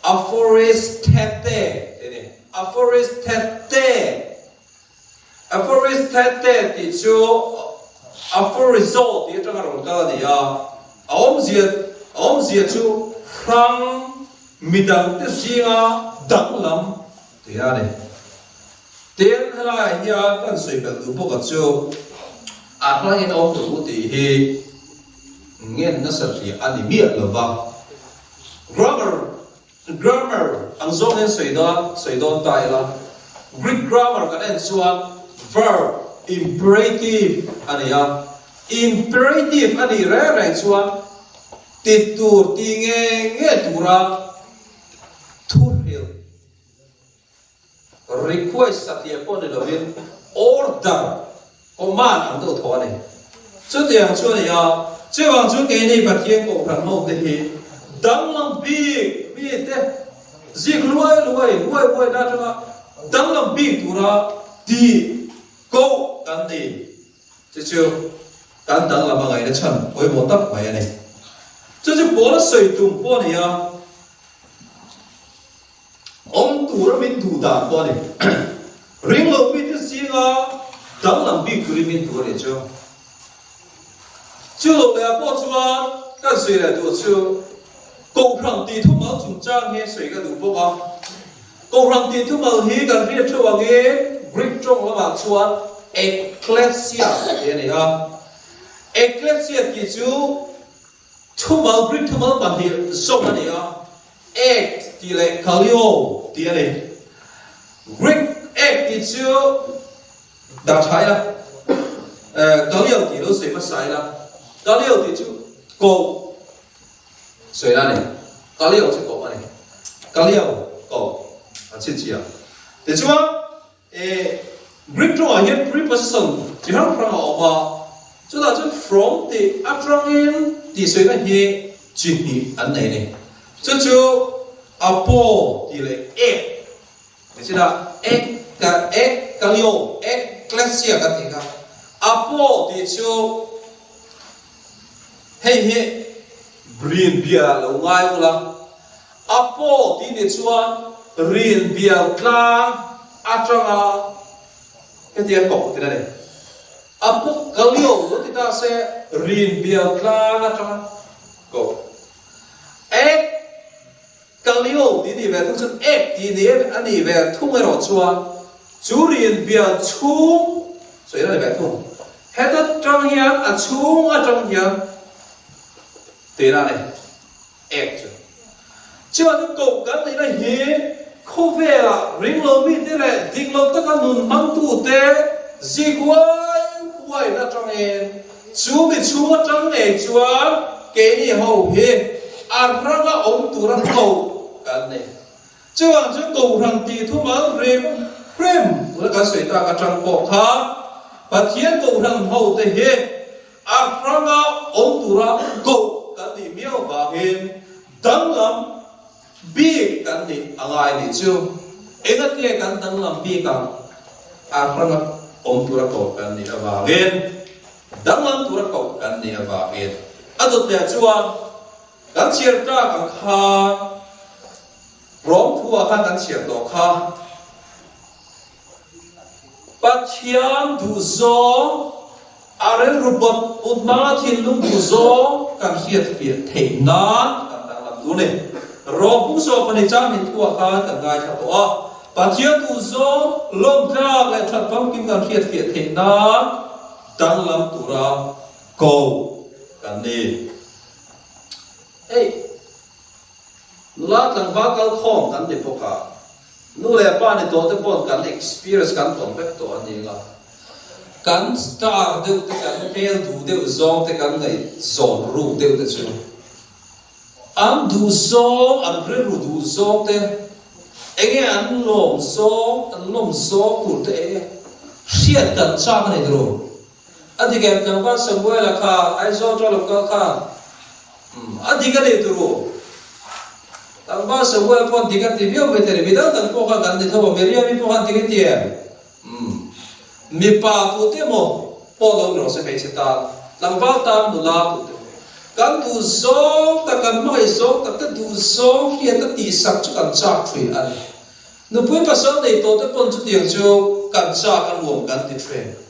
aphoristete tih a ni. Aphoristete, Aphoristete tih chu aphorizo tih atanga rawn kal a ni a, a awmzia a awmzia chu hrang midangte zinga danglam tih a ni. Tin, helaiah hian kan sawi belh duh bawk a chu a hlangin a awm duh tih hi ngen nasa hliah a ni miah lo va. Grammar, Grammar ang zawng hian sawi dawn sawi dawn ta ila, Greek grammar kan en chuan verb imperative a ni a, imperative a nih reng reng chuan ti tur ti nge nge tura thuhrilh Request satliah pawh ni lovin order, command ang deuh tho a ni. Chutiang chu a ni a, chuvang chu keini Pathian Kohhran ho te hi danglam bik mite zik luai luai, huai huai na atanga danglam bik tura tih koh kan ni. Chu chu kan danglam a ngaihna chhan pawimawh tak mai a ni. Chu chu Paula sawi tum pawh a ni a. Awm tura min duh dan pawh a ni. Ring lo mite zinga danglam bik turin min duh a ni chu. Chu lo lehah pawh chuan kan sawi leh duh chu Kohhran tih thumal chungchang hi sawi ka duh bawk a. Kohhran tih thumal hi kan hriat theuh angin Greek tawng lamah chuan ekklesia tih a ni a. Ekklesia tih chu Thumal Greek thumal pahnih zawm a ni a, ek tih leh kalio tih a ni. Greek ek tih chu dah tha ila, kalio tih lo sawi hmasa ila. Kalio tih chu. Koh sawi na ni. Kalio chu koh a ni. Kalio koh a chhinchhiah. Tichuan e Greek tawngah hian preposition chi hrang hrang a awm a, chutah chuan from tih atangin tih sawina hi chi hnih an nei a ni. Chu chu apo tih leh ek Ni chin a ek ka ek kalio ek klesia kan tih kha apo tih chu Hei hi rin bial lo ngai ula, a paw tih ni chuan rin bial tlang atanga hetia kawk tin a ni. A paw ka lio lo ti ta se rin bial tlang atanga kawk. Ek ka lio tih ni ve thung chuan ek tih ni a nih ve thung erawh chuan chu rin bial chhung sawi a ni ve thung. Heta tang hian a chhung atang hian tihna a ni ek chu. Chuan koh kan neihna hi khawvelah ringlo mite leh diklo taka nun hmangtute zik huai huain atangin chu mi chhung atang ngei chuan keini ho hi a ranga awm tura koh kan nei. Chuvang chu Kohhran tih thumal rim hrim tuna kan sawi tak atang pawh kha Pathian Kohhran ho te hi a hranga awm tura koh kan nih miau vangin danglam bik kan nih a ngai nih chu. Engatinge kan danglam bik ang? A hranga awm tura koh kan nih avangin danglam tura koh kan nih avangin a dawt leh chuan Kan chhiar tlak ang kha Rom thu ah khan kan chhiar tawh kha. Pathian duhzawng, a rilru bawt put hmanga thinlung duhzawng kan hriat fiah theih nan kan danglam tur ni. Rom pung sawm pahnih chang hnih thu ah khan kan ngaithla tawh a. Pathian duhzawng, lawmtlak leh that famkim kan hriat fiah theih nan danglam tura ko kan ni. Hei, nula tlangval kal khawm kan ni bawk a, nu leh pa ni tawh te paw'n kan experience kan tawn vek tawh a ni la, kan star deuh te kan hmel duh deuh zawng te kan ngaihzawn ruk deuh te chu an duh zawng, an rilru duh zawng te, enge an lawm zawng, an lawm zawng tur te enge hriat kan chak a ni tiraw? A dik em tlangval Samuela kha Aizawl ṭa lo kal kha umm a dik a ni turu. Tlangval Samuel pawh dik a ti viau mai thei midang dang pawh khan kan ti tho a Miriam-i pawh khan dik a ti em umm mipa tute emaw pawh lo ni rawh se hmeichhe tan tlangval tan nula tute emaw kan duh zawng tak kan hmangaih zawng tak te duh zawng hian a tihsak chu kan chak thin a ni. Nupui pasal nei tawh te pawn chutiang chu kan chak a nuam kan ti thin.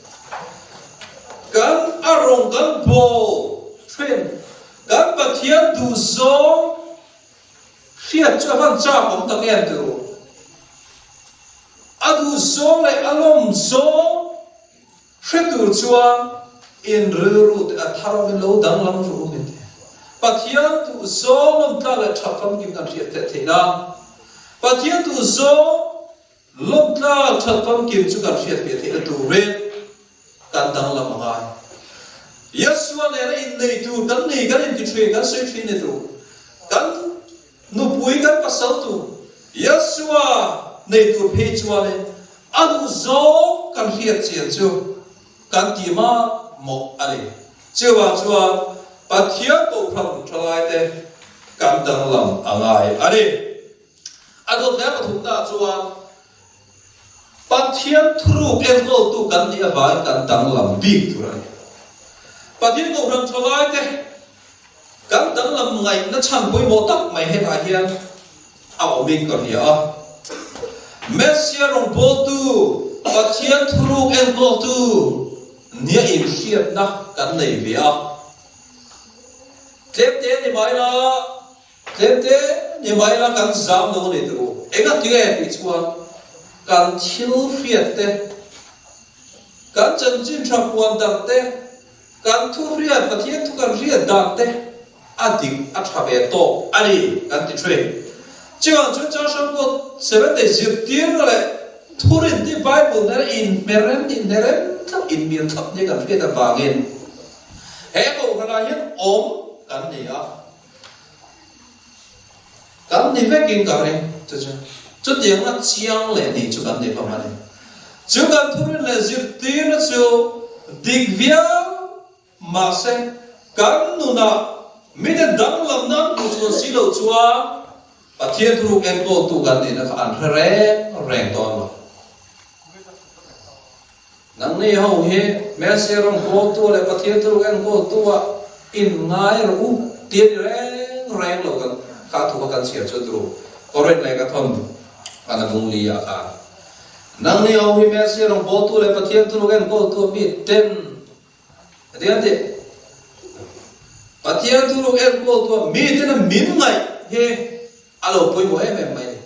Kan a rawng kan bawl thin. Kan Pathian duhzawng hriat chu a van chak awm tak em ti ru. A duhzawng leh a lawmzawng hre tur chuan in rilru te a thar awmin lo danglam ru min ti. Pathian duhzawng lawmtlak leh tha famkim kan hriat theih theih nan Pathian duhzawng lawmtlak that famkim chu kan hriat ve theihna turin kan danglam a ngai. Yeshua nena innei tur kan ni kan inti thin kan sawi thin ni tur kan Nupui kan pasal tur Yeshua nei tur phei chuanin a duh zawng kan hriat chian chu kan ti mak mawh a ni. Chuvang chuan Pathian Kohhran thalaite kan danglam a ngai a ni. A dawt leh pathumnaah chuan Pathian thuruk enkawltu kan nih avangin kan danglam bik tur a ni. Pathian Kohhran thalaite Kan danglam ngaihna chhan pawimawh tak mai hetah hian a awmin ka hria a. Messia rawngbawltu, Pathian thuruk enkawltu nia inhriatna kan nei ve a. Tlemte ni mai la, tlemte ni mai la kan zam lo a ni tih u. Engati nge tih chuan kan thil hriat te, kan chanchin tha puan darh te, Kan thu hriat, Pathian thu kan hriat dan te a dik a tha ve tawk a ni kan ti thin. Chuvang chuan Changshang pawh Seventh Day zirtirna leh thurin te Bible nena inhmerem inhnerem thlap inmil thlap nia kan hriat avangin he kohhranah hian awm. kan ni a. Kan ni vekin ka ring chu chu. Chutianga chiang leh ni chu kan ni hlawm a ni. Chu kan thurin leh zirtirna chu dik viau mahse kan nunah mite danglamna an hmuh chuan si loh chuan Pathian thuruk enkawltu kan nihna kha an hre reng reng dawn lo. Nangni ho hi Messia rawng kawltu leh Pathian thuruk enkawltu ah in ngai rawh u ti a ni reng reng lo kan kha thu kha kan chhiar chu turu Korinth leh ka thawn kan a bung li ah khan Nangni ho hi Messia rawng kawltu leh Pathian thuruk enkawltu ah mi ten a ti an ti Pathian thuruk enkawltu ah mi ten a min ngaih hi A lo pawimawh em em mai a ni.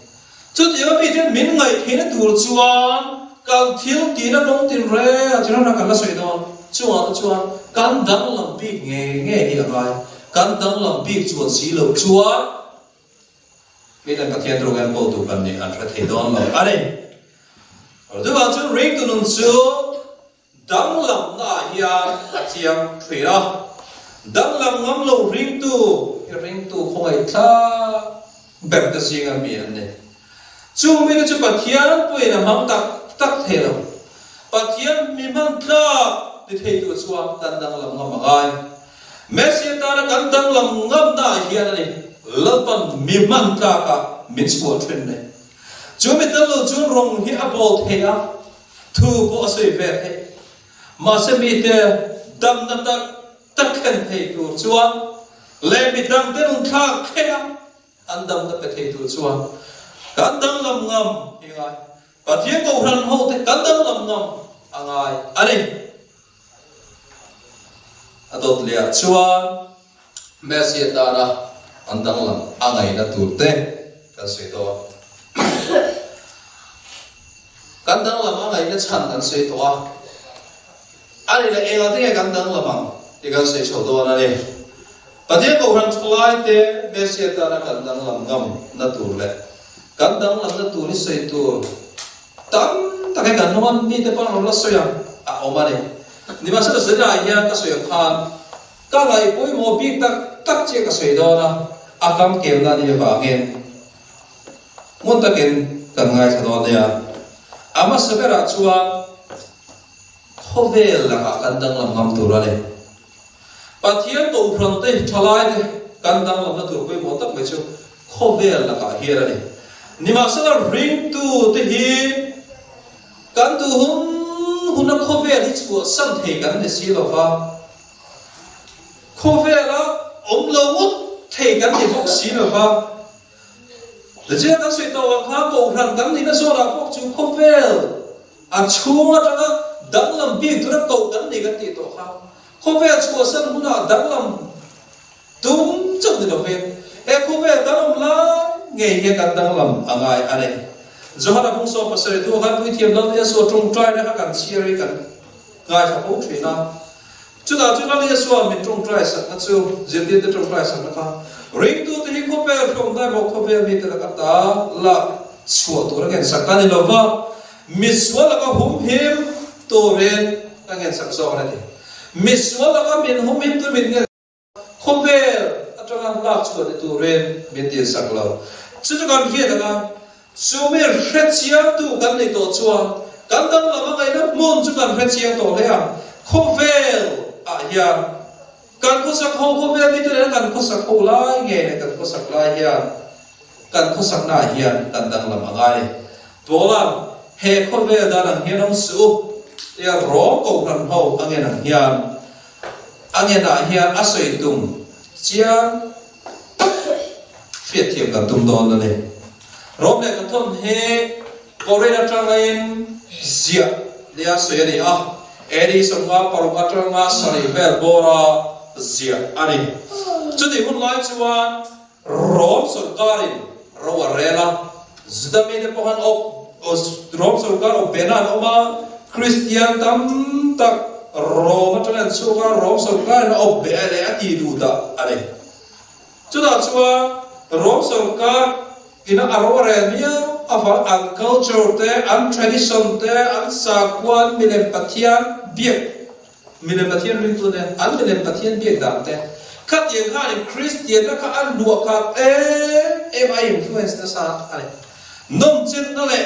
Chutianga mite min ngaihtheihna tur chuan kan thil tihna kawng tin reng a chirana kan la sawi dawn. Chungah te chuan kan danglam bik ngei ngei hi a ngai. Kan danglam bik chuan si loh chuan miten Pathian rawng enkawltu kan nih an hre thei dawn lo a ni. Chuvang chuan ringtu nun chu Danglamna ah hian a chiang thui a, danglam ngam lo ringtu hi ringtu khawngaih thlak ber te zinga mi an ni. Chung mite chu Pathian pawhin a hmang tak tak thei lo. Pathian mi hman tlak ti theitu chuan kan danglam ngam a ngai. Messia tana kan danglam ngamna ah hian a ni Lalpan mi hman tlakah min chhuah thin nei. Chu mi tel lo chuan rawng hi a bawl thei a, Thu pawh a sawi ve theih. Mahse mite damna tak tak thlen thei tur chuan leh midangte nun thlak thleng a an damna pe thei tur chuan kan danglam ngam hi ngai. Pathian Kohhran hote kan danglam ngam a ngai a ni. A dawt leh ah chuan Messi atana an danglam a ngaihna tur te kan sawi tawh a. Kan danglam a ngaihna chhan kan sawi tawh a. A ni leh engah te nge kan danglam ang tih kan sawi chho dawn a ni. Pathian Kohhran thalai te Messi atana kan danglam ngam na tur leh kan danglam na tur hi sawi tur tam tak hi kan awm a, mite pawh an rawn la sawi ang a awm a ni. Nimahsela zanah hian ka sawi ang khan Ka ngaih pawimawh bik tak tak che ka sawi dawn a, a kam kelna a nih avangin ngun takin kan ngaithla dawn nia. A hmasa berah chuan khawvel lakah kan danglam ngam tur a ni. Pathian Kohhran te thalai te kan danglamna tur pawimawh tak mai chu khawvel lakah hian a ni. Nimahsela ringtu te hi kan duh hun huna khawvel hi chhuahsan thei kan ni si lova, Khawvela awm lo ngawt thei kan ni bawk si lo va. Tichuan kan sawi tawh ang kha Kohhran kan nihna zawnah pawh chu khawvel a chhung atanga danglam bik tura koh kan ni kan tih tawh kha. Khawvel chhuahsan hunah danglam tum chauh ni lovin he khawvel kan awm lai ngei hian kan danglam a ngai a ni. Johana Bungsawm pasarih thu khan Puithiam Lal Yesua tawngtaina kha kan chhiar i kan ngaithla fo thin a. Chutah chuan Lal Yesua min tawngtai sakna chu, zirtirte tawngtai sakna kha, ringtute hi khawvel hrawmna emaw khawvel mite laka ta lak chhuah tur a ngensak a ni lo va, misual laka humhim turin a ngensak zawk a ni. Misual laka min humhim tur min ngen. Khawvel atanga lak chhuah ni turin min tinsak lo. Chu chu kan hriat ang a, chu mi hrechiangtu kan nei tawh chuan kan danglam a ngaihna hmun chu kan hrechiang tawh hle ang. Khawvel ah hian kan khawsak ho, khawvel mite nena kan khawsak ho lai nge leh kan khawsak lai hian kan khawsakna ah hian kan danglam a ngai. Paula'n he khawvel dan ang hian awm suh u tia rawng kohhran ho a ngen ang hian a ngenah hian a sawi tum chiang tak hriatthiam kan tum dawn a ni. Rom leh Kathawn hi Korin atangin ziah nia sawi a ni a, AD 56 atanga sarih vel bawra ziah a ni. Chutih hun lai chuan Rom sorkarin ro a rel a, Juda mite pawh han awp, Rom sorkar awp ve na an awm a, Kristian tam tak Rom atanga an chhuak a, Rom sorkarin a awp ve leh a ti duh dah a ni. Chutah chuan Rom sorkar ina a ro a rel miau avang an culture te, an tradition te, an sakhua, an milem pathian biak, milem pathian ringtu te, an milem pathian biak dan te. Khatiang khanin Kristianna kha a luah khat em em a influence nasa a ni. Nawmchenna leh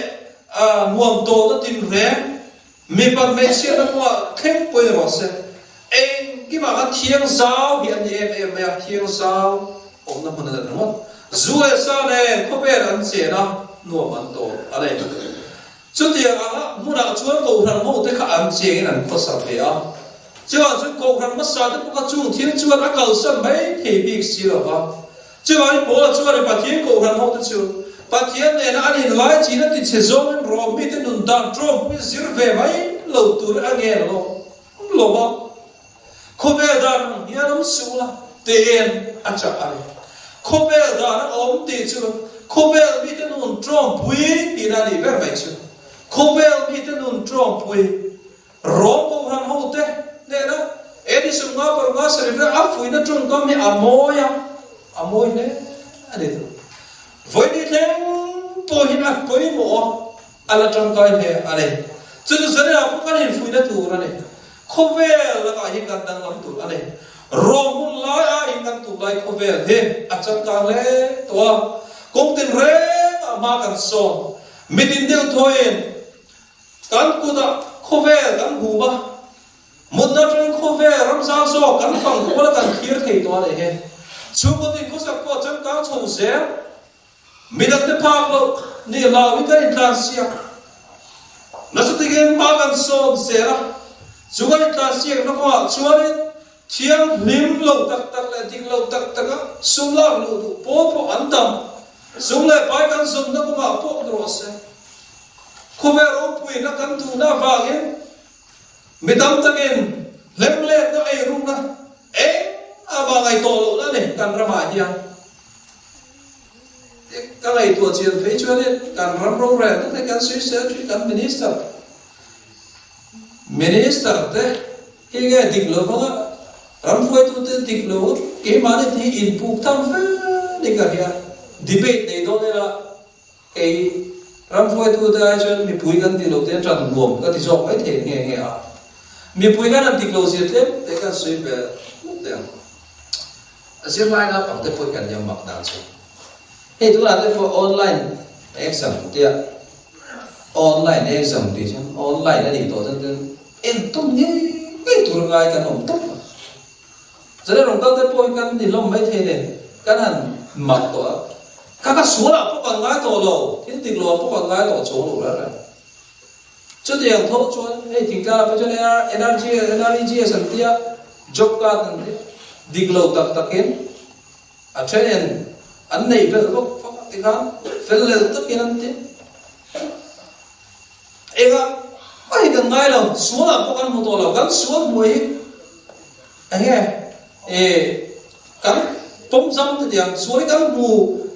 nuam tawlna tinreng mipat hmeichhiatna kawngah thleng pawhin rawh se. Engkimah khan thiang zau hi an ni em em mai a, thiang zau awmna hmun a ni ringawt. Zu leh sa nen khawvel an chen a, nuam an tawl a ni. Chutiang anga hmunah chuan Kohhran hote kha an chengin an khawsa ve a. Chuvang chuan Kohhran hmasa te pawh kha chung thil chuan a kalsan mai thei bik si lo va. Chuvangin Paula chuan i Pathian Kohhran hote chu Pathian nena an inlai chin a tichhe zawngin Rom mite nun dan ṭawmpui zir ve mai lo tur a ngen lo lo va. Khawvel dan ang hian awm suh la tiin a chah a ni. Khawvel dan a awm tih chu khawvel mite nun ṭawmpui tihna a nih ber mai chu. Khawvel mite nun ṭawmpui Rom Kohhran hote hnena Edison nga paruk a sarih vel a fuihna ṭawngkam hi a mawi a, a mawi hle a ni tur. Vawini thleng pawhin a pawimawh a, a la ṭangkai hle a ni. Chu chu Zanina pawh kan infuihna tur a ni. Khawvel lakah hian kan danglam tur a ni. Rom hun lai aiin kan tum lai khawvel hi a changkang hle tawh a, kawng tinrengah hma kan sawn. Mitin deuh thawiin Kan kutah khawvel kan hum a, mutna atangin khawvel ramzang zawk kan fang kual a kan thlir thei tawh a nih hi. Chhungkaw tin khawsak pawh changkang chho zel, midangte phak loh nih hlauhin kan intlansiak. Nasa takin hma kan sawn zel a, chu kan intlansiakna kawngah chuanin thianghlim lo tak tak leh dik lo tak taka sum lak luh duh pawl pawh an tam. Sum leh pai kan zawnna kawngah pawh ni rawh se. Khawvel ropuina kan duhna avangin mi tam takin hlemhletna eirukna eng a ngaihtuah lohna a ni kan ramah hian. Ka ngaihtuah chian phei chuanin kan ram rorelna te kan sawisel thin kan minister minister te hi nge dik lo vanga ram hruaitute dik lo keimahni te hi inpuk tham fe ni ka hria debate nei dawn ila. Kei ram hruaitute ai chuan mipui kan tih loh te ṭan nuam ka ti zawk mai thei nghe nghe a. Mipui kan han dik lo zia tlem te kan sawi ve hluk teh ang. A zirlai naupang te pawhin kan nia mak dan chu. Hei tunah te pawh online exam tia online exam tih chuan online a nih tawh chuan ten entawn ngei ngei tur ngai kan awm tawp a. Zane rawn kal te pawh hi kan ni hlawm mai thei nen kan han mak tawh a, ka ka sualah pawh kan ngai tawh lo, thil dik loah pawh kan ngai tawh chuang lo reng reng. Chutiang tho chuan hei thingtlangah pawh chuan NRG, NREGS an tia, job card an tia, dik lo tak takin a then an nei belh bawk fak a tikhan fel lel takin an ti. Engah mah hi kan ngai lo, sualah pawh kan hmu tawh lo, kan sual hmuh hi eng nge e kan pawm zam te tiang sual hi kan hmu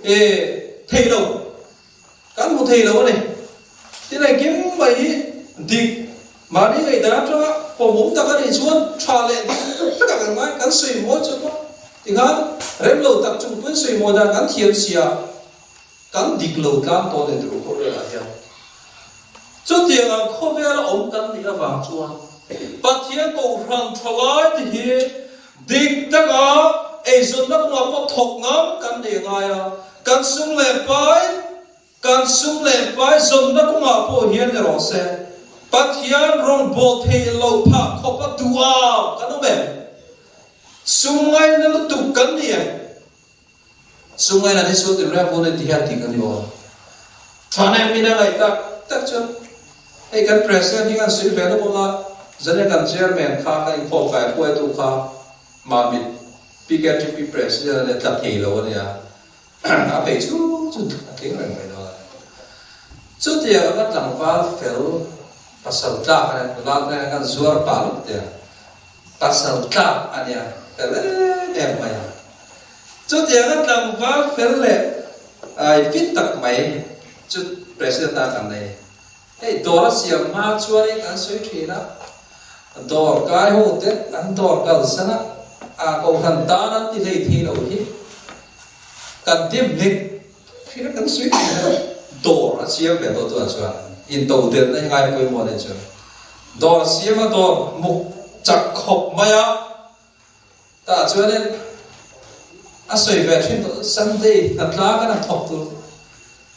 e thei lo, kan hmu thei lo a ni. Tin engkim mai hi dik mahni ngaihdan atanga pawmawm tak a nih chuan tha leh dik vekah kan ngai, kan sawi mawi chu pawh tikhan rem lo tak chung pawhin sawi mawi dan kan thiam sia. Kan dik lo tlang tawh leh tur khawvelah hian chutiang ang khawvela awm kan nih avang chuan Pathian Kohhran tha lai te hi dik taka eizawnna kawngah pawh thawk ngam kan nei ngai a, kan sum leh pai kan sum leh pai zawnna kawngah pawh hian erawh se Pathian rawngbâwl theih loh phah khawpa duh ang kan awm em? Sum ngaina lutuk kan ni em? Sungai na hi chu tinreng vun in ti hian tih kan ni aw. Thane min a ngaih tak tak chuan hei kan President hi kan sawi ve lawk anga zane kan Chairman kha kan inkhawm kai hruaitu kha Mamit PKTP President a nia tla thei lo a nia a peih chu chu a tling reng mai dawn a ni. Chutiang anga tlangval fel pasal tlak a nia nula te kan zuar pah lawk tia. Pasal tlak a nia fel em em mai a. Chutianga tlangval fel leh ai fit tak mai chu President a kan nei. Hei dawr a siam hma chuanin kan sawi thin a, dawr kai ho te an dawr kalsan a, a kohhran tan an ti hlei thei lo hi kan dim hlik thin a kan sawi thin a. Dawr a siam ve tawh chuan chuan intodelhna hi ngai pawimawh a nih chu. Dawr siam a dawr muk chak khawp mai a, tah chuanin A sawi ve thin tawh Sunday hnatla kan han thawk tur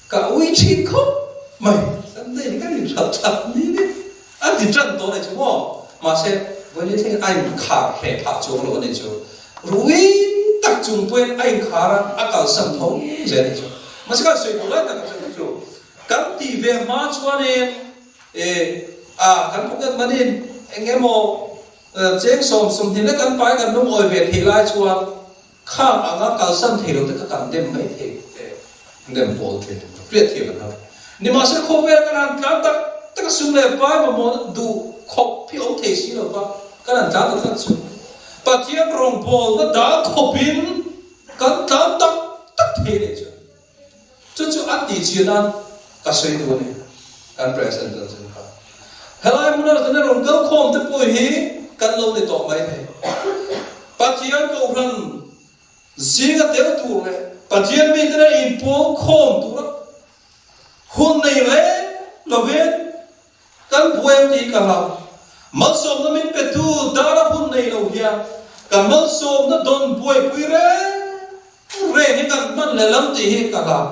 ka ui thin khawp mai. Sunday hi kan inhralh that ni ni a ti tan tawh a nih chu maw. Mahse vawiin thlengin a inkhar hle phah chuang lo a nih chu. Rui tak chung pawhin a inkhar a, a kalsan tho zel a nih chu. Mahse kan sawi tur lai tak chu chu kan tih ve hma chuanin eh a kan pocket money in eng emaw Cheng 20 lek kan pai kan lungawi ve theih lai chuan khang anga kalsan thei lo te kha kan dem mai thei dem pawl thin hriat thiam an har. Nimahsela khawvel kan han tlan tak tak a sum leh pai mamawh duh khawp hi awm thei si lo va kan han tlan ta tlat chu Pathian rawngbawlna dal khawpin kan tlan tak tak thei leh chuan Chu chu a tih chian a ka sawi duh a ni, kan president chuan sawi kha. Helai hmuna zan a rawn kal khawm te pawh hi kan lo ni tawh mai thei. Pathian Kohhran zinga tel tur leh Pathian mite nen inpawl khawm tura hun nei reng lovin kan buai ang tih ka hlau. Malsawmna min petu dara hun nei lo hian kan malsawmna dawn buaipui reng Reng hi kan hman leh lam tih hi ka hlau.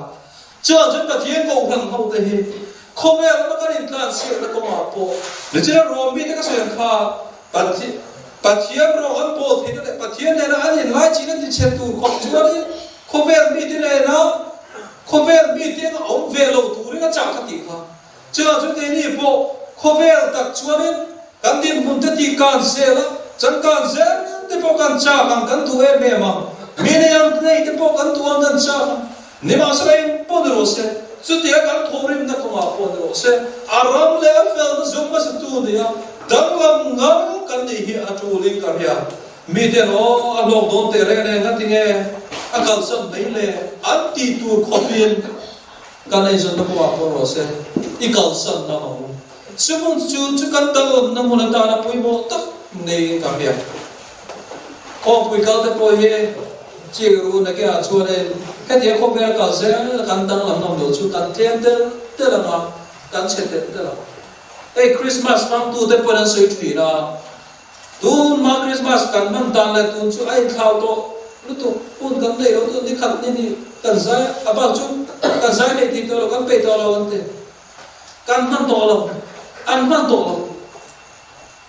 Chuan chuan Pathian Kohhran ho te hi khawvel lama kan intlansiakna kawngah pawh nichina ruam mite ka sawi ang kha Pathian rawng an pawl theihna leh Pathian nena an inlaichihna tichhe tur khawp chuanin khawvel mite nena khawvel mite anga awm ve lo turin a chah ka tih kha. Chuan chu keini pawh khawvel tak chuanin kan dinhmun te tih kan zel a, changkan zel te pawh kan chak ang kan duh em em a, mi nei ang nei te pawh kan duh ang kan chak ang. Nimahsela eng pawh ni rawh se, chutia kan thawhrimna kawngah pawh ni rawh se, a ram leh a felna zawng hmasa tu nia danglam ngam kan nih hi a tulin ka hria. Miten aw a hlawk dawn teh reng nen ngatinge a kalsan mai le an tih tur khawpin, Kan eizawnna pawh ah pawh rawh se, i kalsan na ang u. Chu hmun chu chu kan danglamna hmun atana pawimawh tak neiin ka hria. Khawpui kal te pawh hi chi ru na ke ah chuanin hetiang khawvel kal zel kan danglam ngam lo chu kan tlem tel tel ang a, kan chhe tel tel ang. Hei Christmas hmangtu te pawhin an sawi thin a, Tun hma Christmas kan hman dan leh tun chu a inthlau tawh lutuk, hun kan nei lo tun ni khat ni ni kan zai a bak chu kan zai nei tih tawh lo kan peih tawh lo an ti. Kan hman tawh lo, an hman tawh lo.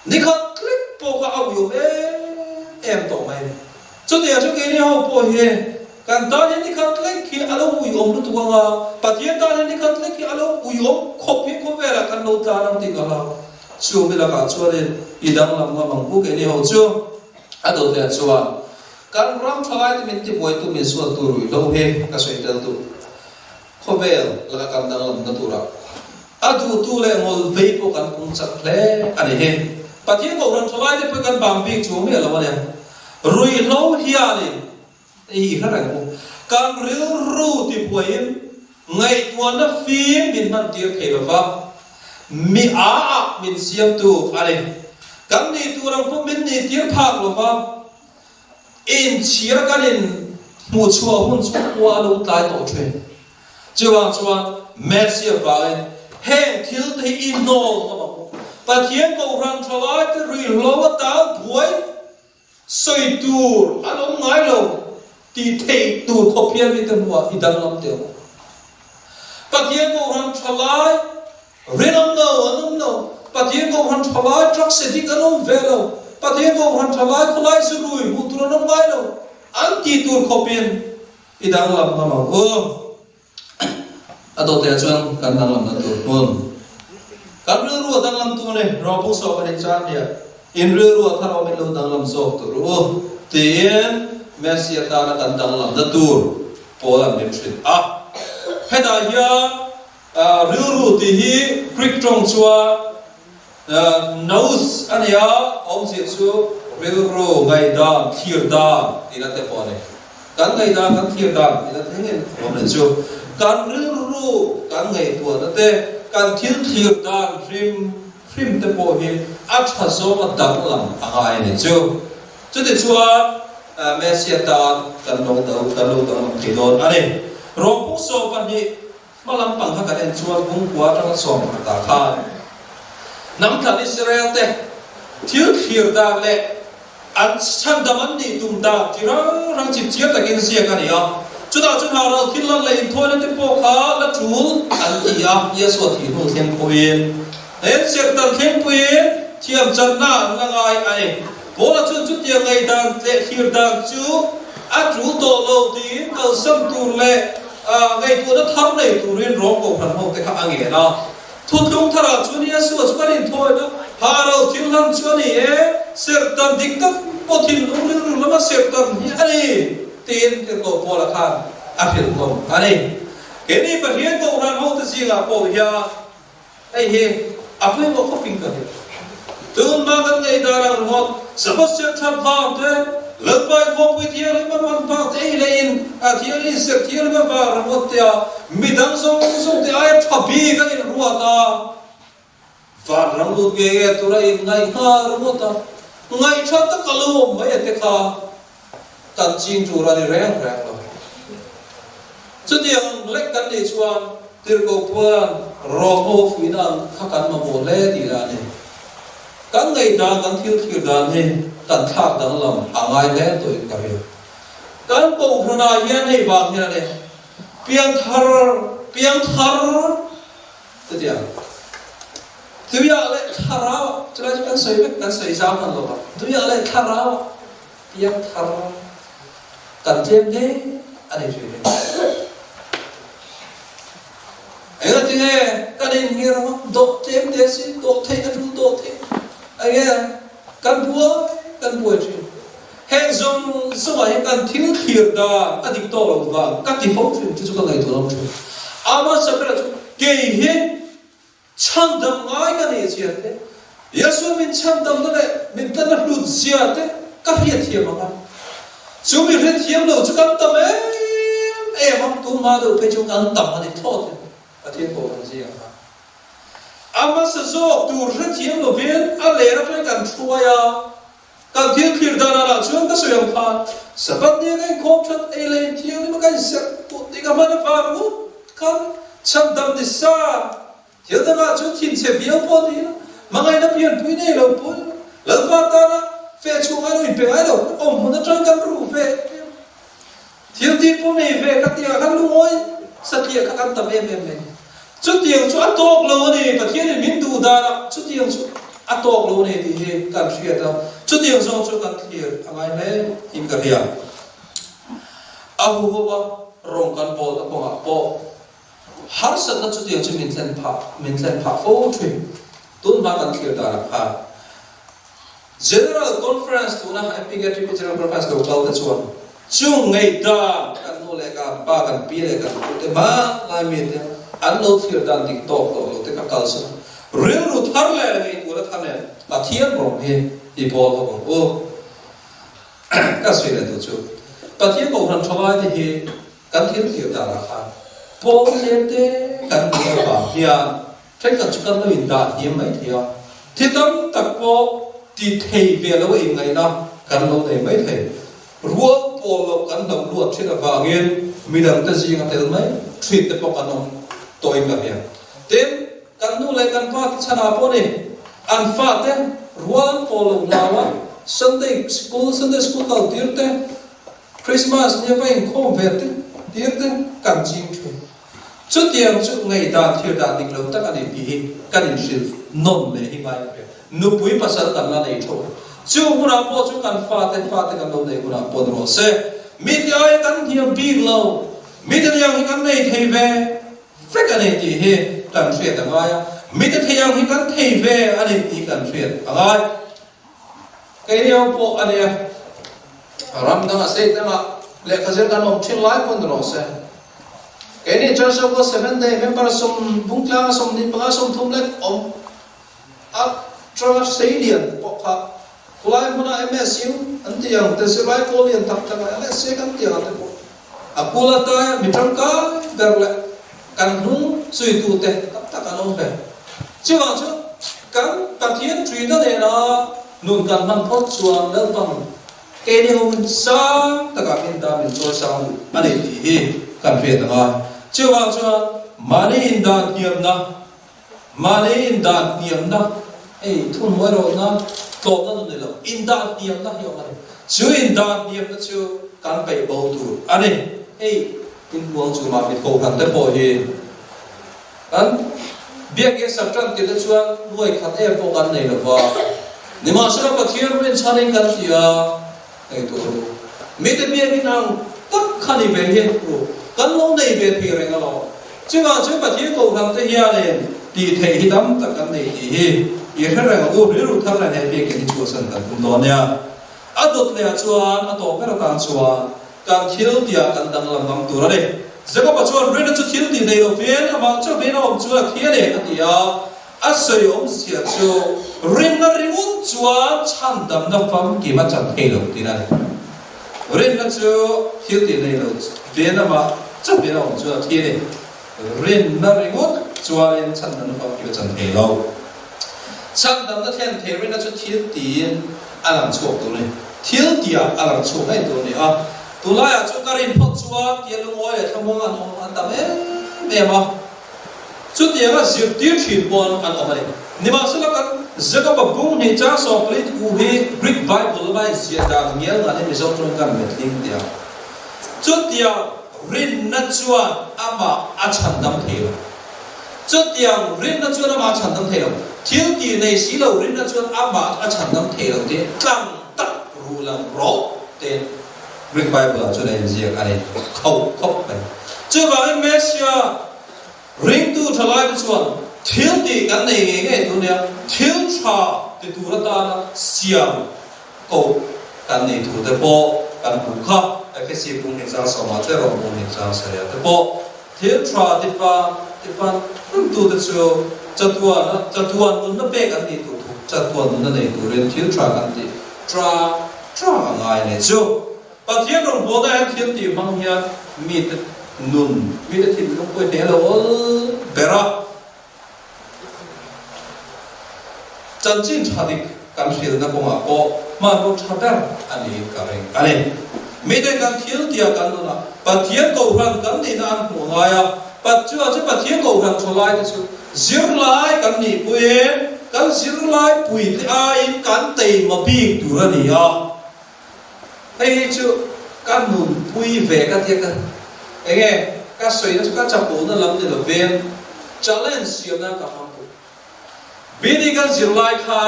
Ni khat click pawh kha a uiawm em em tawh mai a ni. Chutiang chu keini ho pawh hi kan tan hian ni khat click hi a lo uiawm lutuk ang a, Pathian tan hian ni khat click hi a lo uiawm khawp hi khawvelah kan lo tlan ang tih ka hlau. Chu mi lakah chuanin i danglam ngam ang u keini ho chu a dawt leh chuan kan ram thalai te min tibuaitu min sualtu ruihhlo hi ka sawi tel duh. Khawvel laka kan danglamna turah a duhtu leh ngawl vei pawh kan pung chak hle a ni hi. Pathian Kohhran thalai te pawh kan bang bik chu miah lo a nia. Ruihhlo hianin i hre reng u. Kan rilru tibuaiin ngaihtuahna fim min hmantir thei lo va, mi a ah min siamtu a ni. Kan nih tur ang pawh min nihtir phak lo va, inchhir kan in hmuhchhuah hun chu khua a lo tlai tawh thin. Chuvang chuan Messia vangin heng thil te hi i hnawl ngam ang u. Pathian Kohhran thalai te ruihhlo a tal buai Sawi tur an awm ngai lo tih theih tur khawp hian mite hmuhah i danglam teh ang. Pathian Kohhran tha lai rinawm lo an awm lo, Pathian Kohhran tha lai truck addict an awm ve lo, Pathian Kohhran tha lai khawlai zurui hmuh tur an awm ngai lo an tih tur khawpin i danglam ngam ang u. A dawteh chuan kan danglamna tur hmun. Kan rilru a danglam tu ni, Rawpung sawm a nih chuan nia, in rilru a thar awmin lo danglam zawk tur u tiin Messi atana kan danglamna tur pawl an min hrilh a. Hetah hian rilru tih hi Greek tawng chuan nous a ni a, awmzia chu rilru ngaihdan, thlir dan tihna te pawh a ni. Kan ngaihdan, kan thlir dan tihna thlengin awm leh chu kan rilru, kan ngaihtuahna te, kan thil thlir dan hrim hrim te pawh hi a tha zawnga danglam a ngai a ni chu. Chutichuan Messia tan kan lo kan lo danglam thei dawn a ni. Rawpung 12. Hma lampang kha kan en chuan Bungkua atanga 11 ah khan hnam thlan Israel te thil thlir dan leh An chhandam an nih tum dan chi rang rang chipchiar takin ziak a ni a. Chutah chu hnahral thil lan leh inthawina te pawh kha la tul an ti a, Yesua thih hnu thleng pawhin en serhtan thleng puiin thiam channa an la ngai a ni. Paula chuan chutiang ngaihdan leh thlir dan chu a tul tawh lo tiin kalsam tur leh ngaihtuahna thar nei turin Rom Kohhran ho te kha a ngen a. Thutlung tharah chuan Yesua chu kan inthawina haral thil hlan chu a ni e, serhtan dik tak pawh thinlung rilru lama serhtan hi a ni tiin Tirhkoh Paula khan a hrilh hlawm a ni. Keini Pathian Kohhran hote zingah pawh hian hei hi a pawimawh khawpin ka hria. Tunhma kan ngaihdan ang ringawt, Sabbath serh that vang te, Lalpa inkhawmpui thianghlim a hman vang te ei leh in a thianghlim serh thianghlim a vang ringawt te a midang zawng zawng te aia tha bik a inruat a, vanram lut nge nge tura inngaih nghal ringawt a, ngaihtha tak a lo awm mai a te kha kan ching tur a ni reng reng lo. Chutiang lek kan nih chuan Tirhkoh Puan rawng ho fuihna ang kha kan mamawh hle tih lah a ni. Kan ngaihdan, kan thil thlir dan hi kan thlak danglam a ngai hle tawhin ka hria. Kan Kohhranah hian hei vang hian a ni, Piangthar, piangthar chutiang Tuiah leh Thlarauah, chulai chu kan sawi vek, kan sawi zau hman lo vang, Tuiah leh Thlarauah piangthar kan tlem hle a ni thin hi. Engah tinge kan inhir ang a, dawh tlem te si, dawh theih a tul dawh theih enge kan buai kan buai thin. Heng zawng zawngah hian kan thil thlir dan a dik tawk lo vang ka ti fo thin chu chu ka ngaihtuah lo thin. Ama Sapphira chu kei hi Chhandam ngai ka nih zia te, Yeshua min chhandamna leh min tlanna hlut zia te ka hriatthiam ang a. Chu mi hrethiam lo chu kan tam em em a, tunhma deuh phei chu kan tam a ni thlawt in Pathian pawh kan ziak a. A hmasa zawk tur hrethiam lovin a ler atangin kan hruai a, kan thil thlir dan ah chuan ka sawi ang khan Sabbath ni a ka inkhawm that ei leh inthianghlim a ka inserh put tih ka hman avang ringawt khan chhandam ni sa thil dangah chuan thinchhe viau pawh ni ila, hmangaihna pianpui nei lo pawh ila, Lalpa tana feh chhung ai lo inpe ngai lo awm hmun atangin kan ruh ve em thil tih pawh nei ve kha tiangah khan lungawi satliah kha kan tam em em mai. Chutiang chu a tawk lo a ni, Pathianin min duh danah chutiang chu a tawk lo a ni tih hi kan hriat a, chutiang zawng chu kan thlir a ngai hle in ka hria. A huho a rawng kan bawl a kawngah pawh harsatna chutiang chu min thlen phah min thlen phah fo thin, tun hma kan thlir danah khan. General Conference tuna MPKTP General Conference lo kal te chuan chung ngaihdan kan nu leh kan pa kan pi leh kan pu te hma lai mi te an lo thlir dan dik tawk tawh lo te ka kal sawn rilru thar leh ngei tur a tha nen Pathian rawng hi i bawl ho ang u. Ka sawi leh duh chu Pathian Kohhran thalai te hi kan thil thlir dan ah khan pawl tlem te kan nih avang hian Thenkhat chu kan lo indah hniam mai thei a, thi tam tak pawh ti thei ve lo a inngaihna kan lo nei mai thei. Rual pawl loh kan hlauh luat thin avangin midangte zinga tel mai thin te pawh kan awm tawhin ka hria. Tin, kan nu leh kan pa te chhanah pawh ni, an fate rual pawl loh hlau a, Sunday school, Sunday school kal tir te, Christmas nia va inkhawm ve te tir te kan ching thin. Chutiang chu ngaihdan thil dan dik lo tak a ni tih hi kan inhrilh nawn leh hi ngai ka hria. Nupui pasal kan la nei tho. Chu hunah pawh chu kan fate fate kan lo nei hunah pawh ni rawh se. Mite aia kan hniam bik lo, mite liang hi kan nei thei ve vek a ni tih hi kan hriat a ngai a, mite thei ang hi kan thei ve a ni tih kan hriat a ngai. Keiniau pawh a nia, ram dangah state dangah lehkha zir kan awm thin lai pawh ni rawh se. Keini Church of God Seventh Day member sawm bungtlanga 25 30 lek awm a tanga sei lian pawh kha khulai hmuna MSU an tih ang te zirlai pawl lian tak tak ah LSA kan tih ang te pawh a kul ataia mi tangkai ber leh kan hnung zuitute tam tak an awm ve. Chuvang chu kan Pathian ṭuina nena nun kan hman phawt chuan Lalpang keini ho hun sang takah min dah min chawi sang duh a ni tih hi kan hriat a ngai. Chuvang chuan mahni indan hniamna, mahni indan hniamna, hei thunhnuai rawhna. Tlawmna nun ni lo, indan hniamna hi awm a ni. Chu indan hniamna chu kan peih bo tur a ni. Hei inhmuang chu Mamit Kohhran te pawh hi kan Biakinn sak tan tirh te chuan nuai khat em pawh kan nei lo va. Nimahsela Pathian rinchhanin kan ti a, ngaihtuah ru. Mite Biakinn ang tak kha ni ve hi ru. Kan lo nei ve thei reng alawm. Chuvang chu Pathian Kohhran te hianin tih theih hi tam tak kan nei tih hi i hre reng ang u, rilru thar leh hneh biakin hi chhuahsan kan tum dawn nia. A dawt lehah chuan a tawp ber atan chuan kan thil tihah kan danglam ngam tur a ni. Jakob-a chuan rinna chu thil tih nei lovin amah chauhin a awm chuan a thi a ni a ti a, a sawi awmzia chu rinna ringawt chuan chhandamna famkim a chan thei lo tihna a ni. Rinna chu thil tih nei lo ven amah chauhin a awm chu a thi a ni. Rinna ringawt chuanin chhandamna famkim a chan thei lo. Chhandamna thlen thei rinna chu thil tiin a lang chhuak tur a ni. Thil tihah a lang chhuak ngei tur a ni a. Tunlaiah chu ka rin phawt chuan tia lungawi leh thlamuang an awm an tam em em a. Chutianga zirtir thin pawn an awm a ni. Nimahsela kan Jakob-a bung hnih chang 14 thu hi Greek Bible lama inziah dan ngial ngan hi Mizo tawng kan letling teh ang. Chutiang rinna chuan amah a chhandam thei lo. Chutiang rinna chuan amah a chhandam thei lo. Thil tih nei si lo rinna chuan amah a chhandam thei lo tih tlang tak ruh lang rawh te Greek Bible ah chuan a inziak a ni khauh khawp mai. Chuvangin Messiah Ringtu tha laite chuan thil tih kan nei ngei ngei tur nia, thil tha ti tur atana siam koh kan nei tur te pawh kan hmuh kha. Efesi bung hnih chang sawmah te Rom bung hnih chang sarih te pawh thil tha ti fa ti fan ringtu te chu chatuan chatuan nunna pek an nih tur thu chatuan nunna nei turin thil tha kan tih tra tra a ngai a ni chu. Pathian rawngbawlna hian thil tih hmang hian mite nun, mite thinlung pawh hi hne lo awl ber a. Chanchin tha dik kan hrilhna kawngah pawh hmanraw tha ber a niin ka ring a ni. Mite kan thil tia kan nuna Pathian Kohhran kan nihna an hmuh ngai a, Patchua chu Pathian Kohhran thaw lai te chu zirlai kan nih puiin kan zirlai puite aiin kan teima bik tur a ni a. Hei hi chu ka nunpui ve ka tia ka enge ka sawina chu ka chapona lam ni lovin challenge siam nan ka hmang duh. BD kan zirlai kha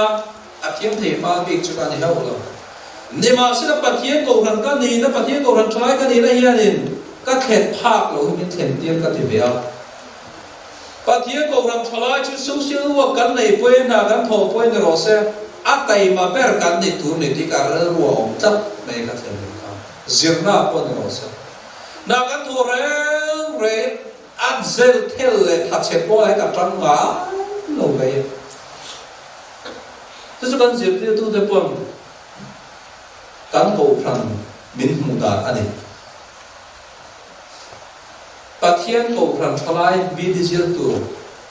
a thiam thei fal bik chu ka ni hauh lo. Nimahsela Pathian Kohhran ka nihna Pathian Kohhran thalai ka nihna hianin ka thlen phak lo hi min thlen tir ka ti ve a. Pathian Kohhran thalai chu social work kan nei pawi hna kan thawh pawi ni rawh se, a taima ber kan ni tur ni tih ka rilru a awm tlat mai ka thlen leh kha. Zirna pawh ni rawh se. Hna kan thawh reng reng an zel thel leh thatchhe pawh hi ka tang ngai lo mai. Chu chu kan zirtirtute pawn kan Kohhran min hmuh dan a ni. Pathian Kohhran thalai mi ti zir tur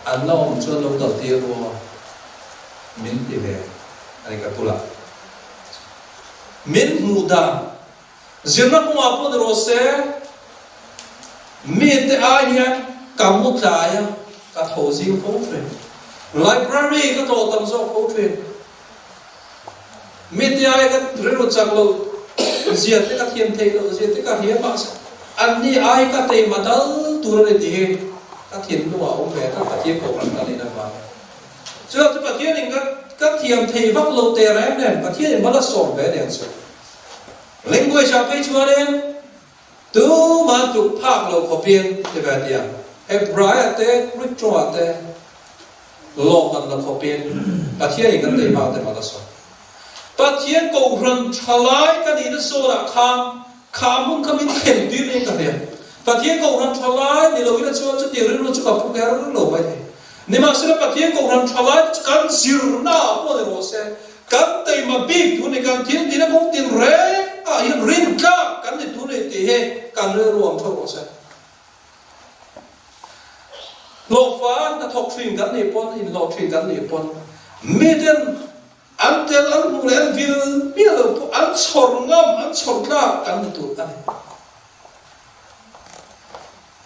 an la awm chuan lo kal tir rua min ti ve a ni ka bulah. Min hmuh dan zirna kawngah pawh ni rawh se, mite ai hian ka mu tlai a, ka tho zing fo thin. Library ka tlawh tam zawk fo thin. Mite ai ka rilru chak lo zia te ka thiam theih loh zia te ka hria mahse anni ai ka teima dal tur a ni tih hi ka thinlungah a awm ve tlat Pathian Kohhran ka nihna vangin. Chuvang chu Pathianin ka ka thiam thei vak lo teh reng nen Pathianin mal a sawm ve aniang chu. Language ah phei chuanin tuman tluk phak lo khawpin ti ve tia Hebraia te Greek tawngah te Lawm an la khawpin Pathianin kan tei hma te mal a sawi. Pathian Kohhran thalai ka nihna zawnah khan kha hmun kha min thlen tir niin ka hria. Pathian Kohhran thalai ni loin a chuan chuti rilru chu ka pu kher lo mai thei. Nimahsela Pathian Kohhran thalai te chu kan zirna ah pawh ni rawh se, kan teima bik tur ni, kan thil tihna kawng tin reng ah hian rintlak kan ni tur ni tih hi kan rilru ang theuh rawh se. Hlawhfa hnathawk thin kan nih pawn, inhlawh thin kan nih pawn, miten an tel an hmuh leh an vil miah lo pawh an chhawr ngam, an chhawr tlak kan ni tur a ni.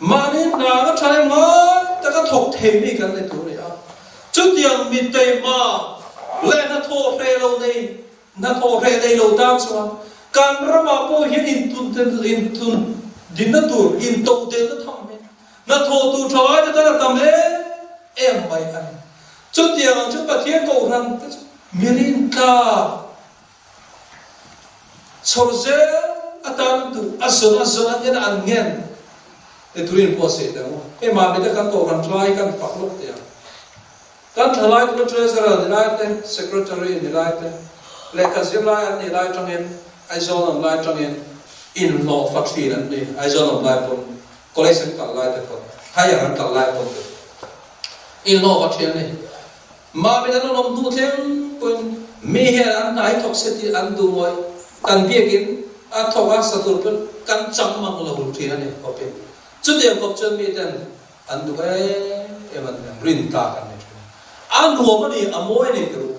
Mahni hna na tha leh ngai taka thawk thei mi kan ni tur a ni a. Chutiang mi teima Le na tho re lo nei na tho re nei lo ta chuan kan rama po hian in tun ten in tun din na tur in to den na tham me na tho tu thalai te ta tam e em mai an chu tiang chu pathian ko ran mirin ta chorze atan tu azon azon an yan an ngen te turin po se ta e ma me ta kan ko ran thlai kan pak lok te kan thalai tu treasurer ni lai te secretary ni lai te le ka zir lai an ni lai tangin ai zon an lai tangin in lo fa thin an ni ai zon an lai pon college an kal lai te pon higher an kal lai pon in lo fa thin ni ma me ta nom nu thleng pon mi he an nai thok se ti an du moi kan biakin a thok a satur pon kan chang mang lo thin ani open chu tiang kop chon mi ten an du e em an rin ta kan ni an nuam ani a moi ni tru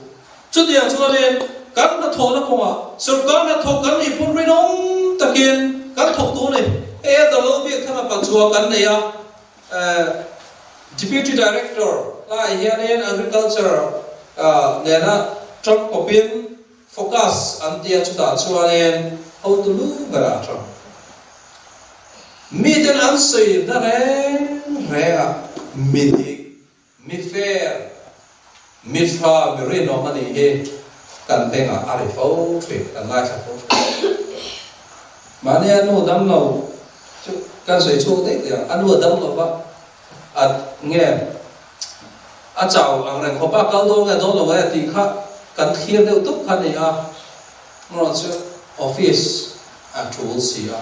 chu tiang chuan kan na tho na konga sarkar na tho kan ni pun rinong takin kan thok tu ni e da lo bi thanga pa chua kan nei a deputy director lai hian in agriculture ne na truck kopin focus an tia chu ta chuan ho tu lu bara thang mi ten an sei na re re a mi dik mi fair mi tha mi rin om ani he kan tenga ari fo thwe kan lai tha fo ma ne anu dam lo chu kan sei chu te ya anu dam lo ba at nge a chau ang reng khopa kal do nge do lo ga ti kha kan thiar deuh tup kha ni a mo chu office a tool si a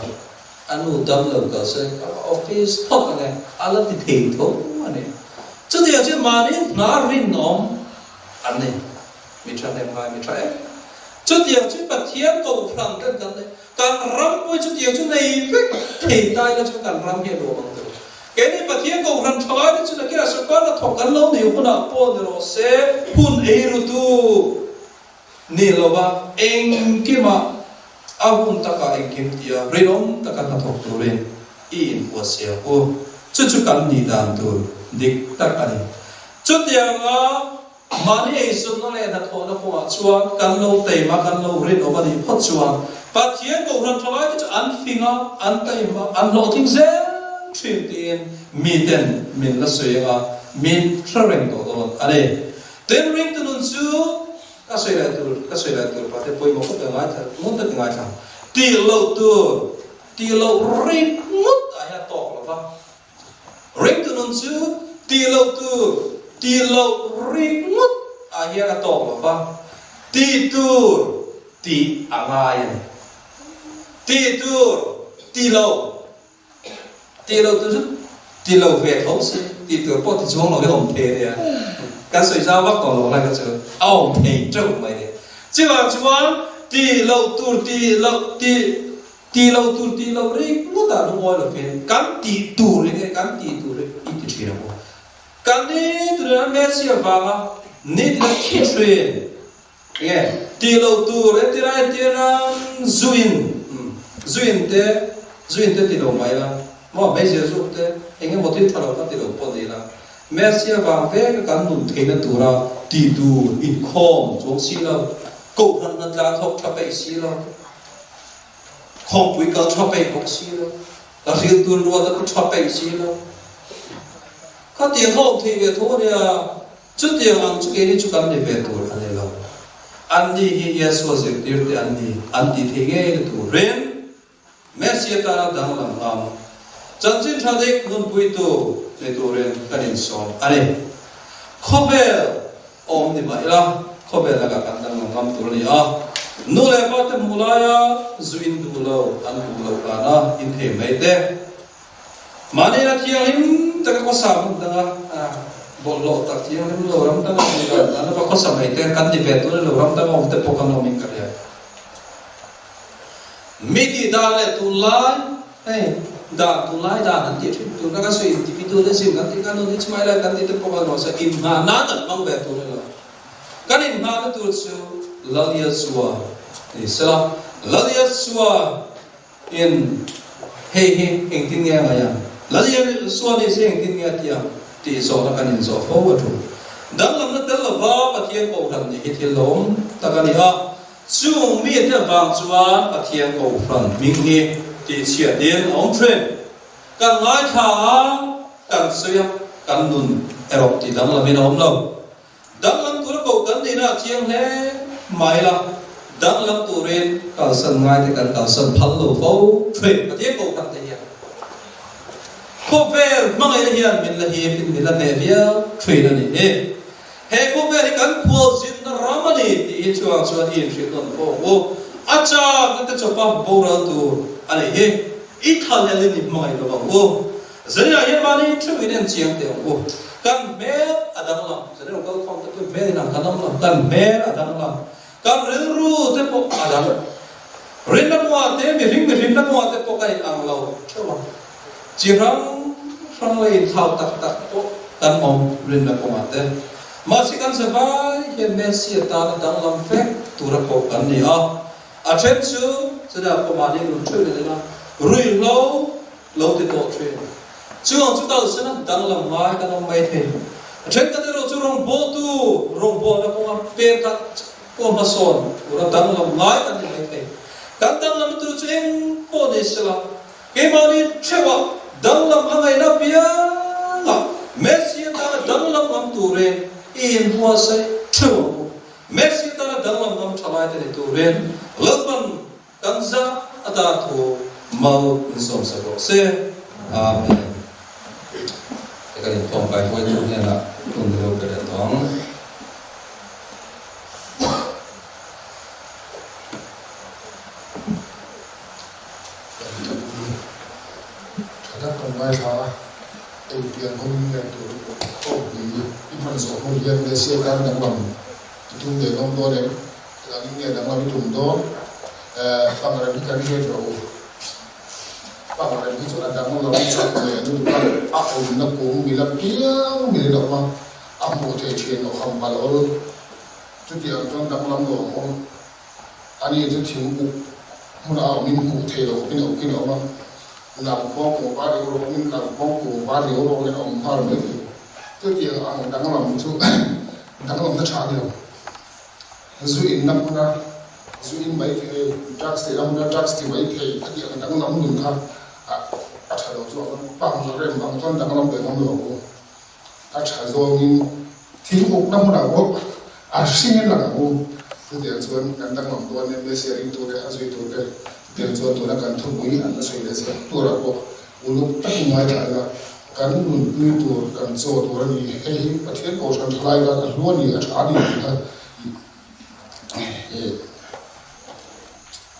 anu dam lo ka se office thok nge ala ti thei tho ani chu ti chu ma ni na rin om an ni mi tha nem ngai mi tha e chu tiang chu pathian ko phang kan kan ne kan ram pui chu tiang chu nei vek thei tai la chu kan ram he lo mang tu ke ni pathian ko ram thalai ni chu na kira sarkar na thok kan lo ni huna po ni ro se hun ei ru tu ni lo ba eng kima a hun taka eng kim tia rinom taka na thok tu rin in wa se ko chu chu kan ni dan tu dik tak ani chu tiang a mani ei sun na le na tho na ko chuan kan lo te ma kan lo rin obani phot chuan pathian ko ran thalai te chu an finga an tai ma an lo thing ze thin tin mi ten min la suinga min thrareng to don ani ten ring tu nun chu ka soi la tur ka soi la tur pa te poi mo ko te ngai tha mun te ngai tha ti lo tu ti lo ring ngut a ya tok lo ba ring tu nun chu ti lo tu ti lo ring ngut a hian a tok lo ba ti tur ti angai ani ti tur ti lo tu ti lo ve tho si ti tur po ti chuang lo cái om the ne kan soi za vak to lo lai ka chu a om the chau mai ne chi wa chuan ti lo tur ti lo ti ti lo tur ti lo ring ngut a lu moi lo phe kan ti tur ne kan ti tur i ti thina mo kan ni tu na me si wa ni ti thi thrin nge ti lo tur e ti rai ti ran zuin zuin te ti lo mai la mo me si zu te enge mo ti thalo ka ti lo po ni la me si wa ve ka kan nun theina tura ti tu in khom chong si lo ko han na tla thok tha pe si lo khom pui ka tha pe bok si lo la ril tu ro da ku tha pe si lo ka tiang ho thi ve tho ne chu tiang ang chu ke ni chu kan ni ve tur ani lo an ni hi yesu zir tir te an ni an ti the nge tu ren mesia ta na dang lam ngam chan chin tha dek nun pui tu le tu ren kan in som ani khobel om ni mai la khobel la ka kan dang lam ngam tur ni a nu le pa te mulaya zuin du lo an du lo ka na in the mai te mani na thialim ta ka sa mun danga a bol lo tak thialim lo ram ta ni ga na pa ko sa mai te kan ni ve tu lo ram ta om te po kan lo min ka ya mi ti da le tu lai ei da tu lai da an ti thin tu na ka sui ti pi tu le sim kan ti kan no ni chmai lai kan ti te po kan ro sa in na na dan mang ve tu le lo kan in na na tu chu lalia suwa ni sala lalia suwa in hei hei eng tin nge nga ya lalia suwa ni se eng tin nge tia ti zo na kan in zo fo wa tu Danglamna tel lova Pathian Kohhran nih hi thil lawm tak a ni a, chung mite avang chuan Pathian Kohhran hming hi tihchhiatin a awm thin. Kan ngaithla a, kan sawi a, kan nun erawh tih danglamin a awm lo. Danglam tura koh kan nihna a thiang hle mai la, danglam turin kalsan ngaite kan kalsan phal lo fo thin. Pathian Kohhran te hian khawvel hmangaihna hian min la hip in min la hneh viau thin a ni hi. He khawvel hi kan khualzinna ram a ni tih hi chuang chuan i inhrilh nawn fo ang u. A chakna te chawpa boral tur a ni hi. I thlahlelin i hmangaih lo ang u. Zaninah hian mahni theuhin en chiang teh ang u. Kan hmel a danglam. Zanin lo kal khawm te pawh hmel inang kan awm lo. Kan hmel a danglam. Kan rilru te pawh a dang. Rinna kawngah te, mihring mihrinna kawngah te pawh kan inang lo theuh a. Chi hrang hrang leh inthlau tak tak pawh kan awm rinna kawngah te. Mahse kan zavai hian Messi atana danglam vek tura koh kan ni a. A then chu chutah pawh mahni nun theuh in a ruihhlo lo ti tawh thin. Chuvang chu kalsan a danglam ngai kan awm mai thei. A thenkhat erawh chu rawngbawltu rawngbawlna kawnga pek khat pawh hmasawn tura danglam ngai kan ni mai thei. Kan danglamna tur chu eng pawh ni sela, keimahni theuhah danglam a ngaihna piangah Messi atana danglam ngam turin i inbuatsaih theuh ang u. Messi tana danglam ngam tha lai te ni turin Lalpan kan za ata thu mal min sawm sak rawh se. Amen. He kan inkhawm kai huai tur hnenah hun ni lo pe leh tawh ang. Tha tak kan ngaithla a, ei pian hawngin nge tur khawpui i hman zawh hnu hian Messi tan danglam i tum ve ngam dawn em? Engangin nge danglam i tum dawn? Pangrem hi kan hriat rawh u. Pangrem hi chu a danglam chak leh lutuk a, a awmna kung mila piang milin a awm a, a hmuh theih thin loh ham pal awl. Chutiang chuan danglam lo ang awm. Ani chu thing uk hmunah a awmin hmuh theih loh khawpin a ukin a awm a, lamkhuang kung var riau rawng awmin lamkhuang kung var riau rawngin a awm nghal mai thei. Chutiang ang danglam chu danglamna tha a ni lo. Zu inna hmuna zu in mai thei, drugs tihna hmuna drugs ti mai thei a tih ang danglam nun kha a tha lo chu a pang rem ang chuan danglam ve ngam lo ang u. A tha zawngin thil ukna hmunah pawh a hringin lang ang u. Chutiang chuan kan danglam dawn nen Messia ringtu te, a zuitu te chutiang chuan tuna kan thupui an la sawi leh zel turah pawh uluk takin ngaithla ila kan nunpui tur, kan chaw tur a ni. Hei hi Pathian Kohhran thalai tan a hlu a ni, a tha a ni tih kha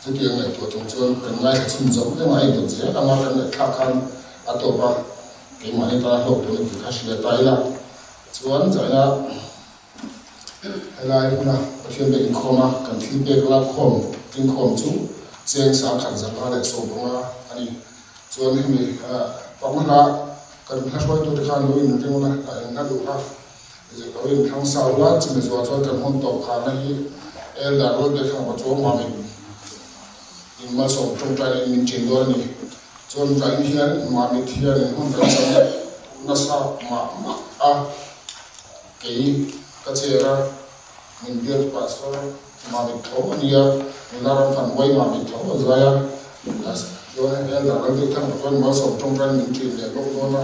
chutiang ngaihtuah chung chuan kan ngaithla chhun zawm reng a, a indawt zel anga kan ngaihthlak khan a tawp a. Keimahni tan hlawk tur tih kha hria ta ila chuan zaina helai hmuna Pathian biak inkhawma kan thil pek lak khawm tlingkhawm chu cheng sangkhat zanga leh sawmpanga a ni. Chuan hemi panga kan hla hruaitute khan lo inring ula, in hla duh kha lo inthlang sa ula, chumi zuah chuan kan hun tawp kharna hi Elder Rualbek thlang pa chuang mamin in malsawm tawngtaina in min ṭin dawn a ni. Chuan vain hian Mamit hian in hun kan chang nasa mah mah a, kei ka chair a, min biak pastor Mamit tho a nia, nula ram fan uai Mamit tho a zai a, chuan elder ral deuh thang chuan malsawm tawngtain min ṭin leh bawk dawn a,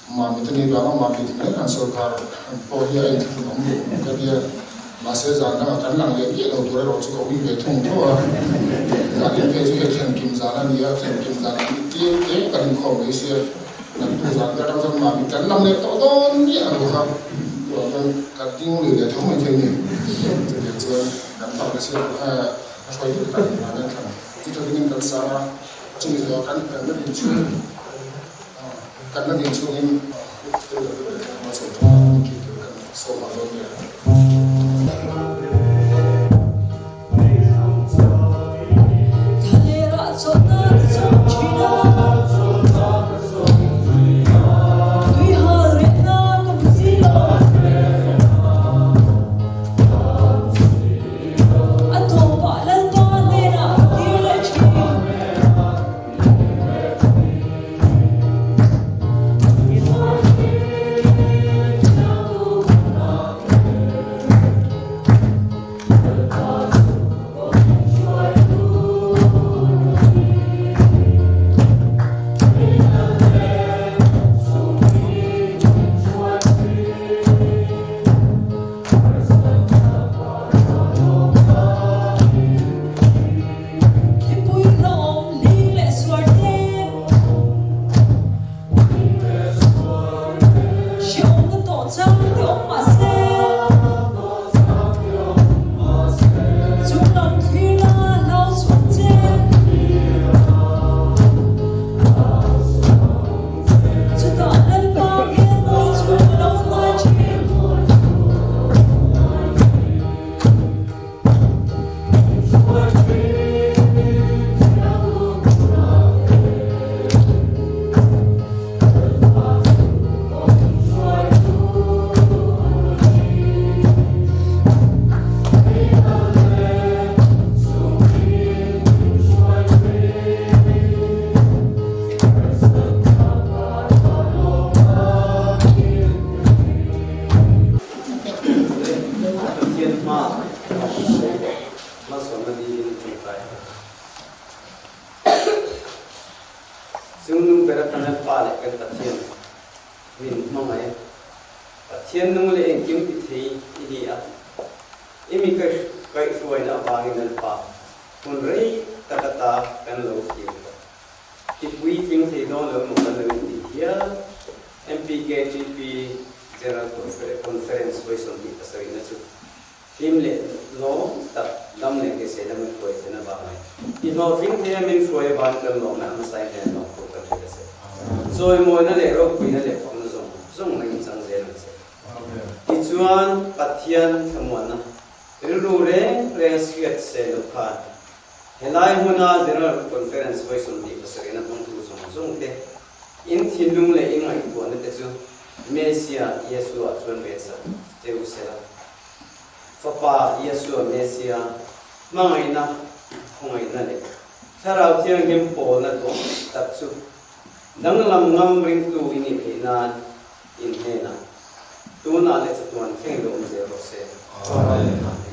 Mamit a nih vanga Mamit mai han sawrkar han pawh hi a inthlahrun awm duh ka tia. Mahse zan dangah kan lang leh miah lo tur erawh chu ka ui ve thung tho a. Zan in phei chu hei thlenkim zan a ni a, thlenkim zan ah ni tir te kan inkhawm mai sia. Naktu zan ber atang chuan Mamit kan lang leh tawh dawn miah lo kha. Tunah chuan ka ding lui leh tho mai thei ni. Chutiang chuan kan fak na sia a hruai deuh tak a ni thlang. Chu tawkin kan sang a, chumi zawh kan na din chhung. Kan la din chungin sawm ah dawn nia. Min hmangaih a, Pathian nung leh engkim ti thei i ni a, i mi kaihhruaina avangin Lalpa hun rei tak ata kan lo thlir tawh. I puitling thei dawn lo maw kan lo intih hial? MPKTP General Conference vawi 27 na chu hlim leh lawm tak dam leh hrisel a min hruai thlen avang leh i hlawhtling thei a min hruai avangin kan lawmna a hmasa in hian lawm tur kan hrilh a se. Chawimawina leh ropuina leh fakna zawng zawng nang in chang zel ang che. Tichuan Pathian thlamuanna rilru reng reng hriat se lo khan Helai hmuna General Conference vawi 27 a hmangtu zawng zawng te, in thinlung leh in ngaihtuahna te chu Messia Yeshua chuan rensak che u sela. Fapa Yeshua Messia hmangaihna, khawngaihna leh Thlarau Thianghlim pawlna dawm tak chu danglam ngam ringtu i nih theih nan in hnenah tunah leh chatuan thleng lo awm zel rawh se. Amen.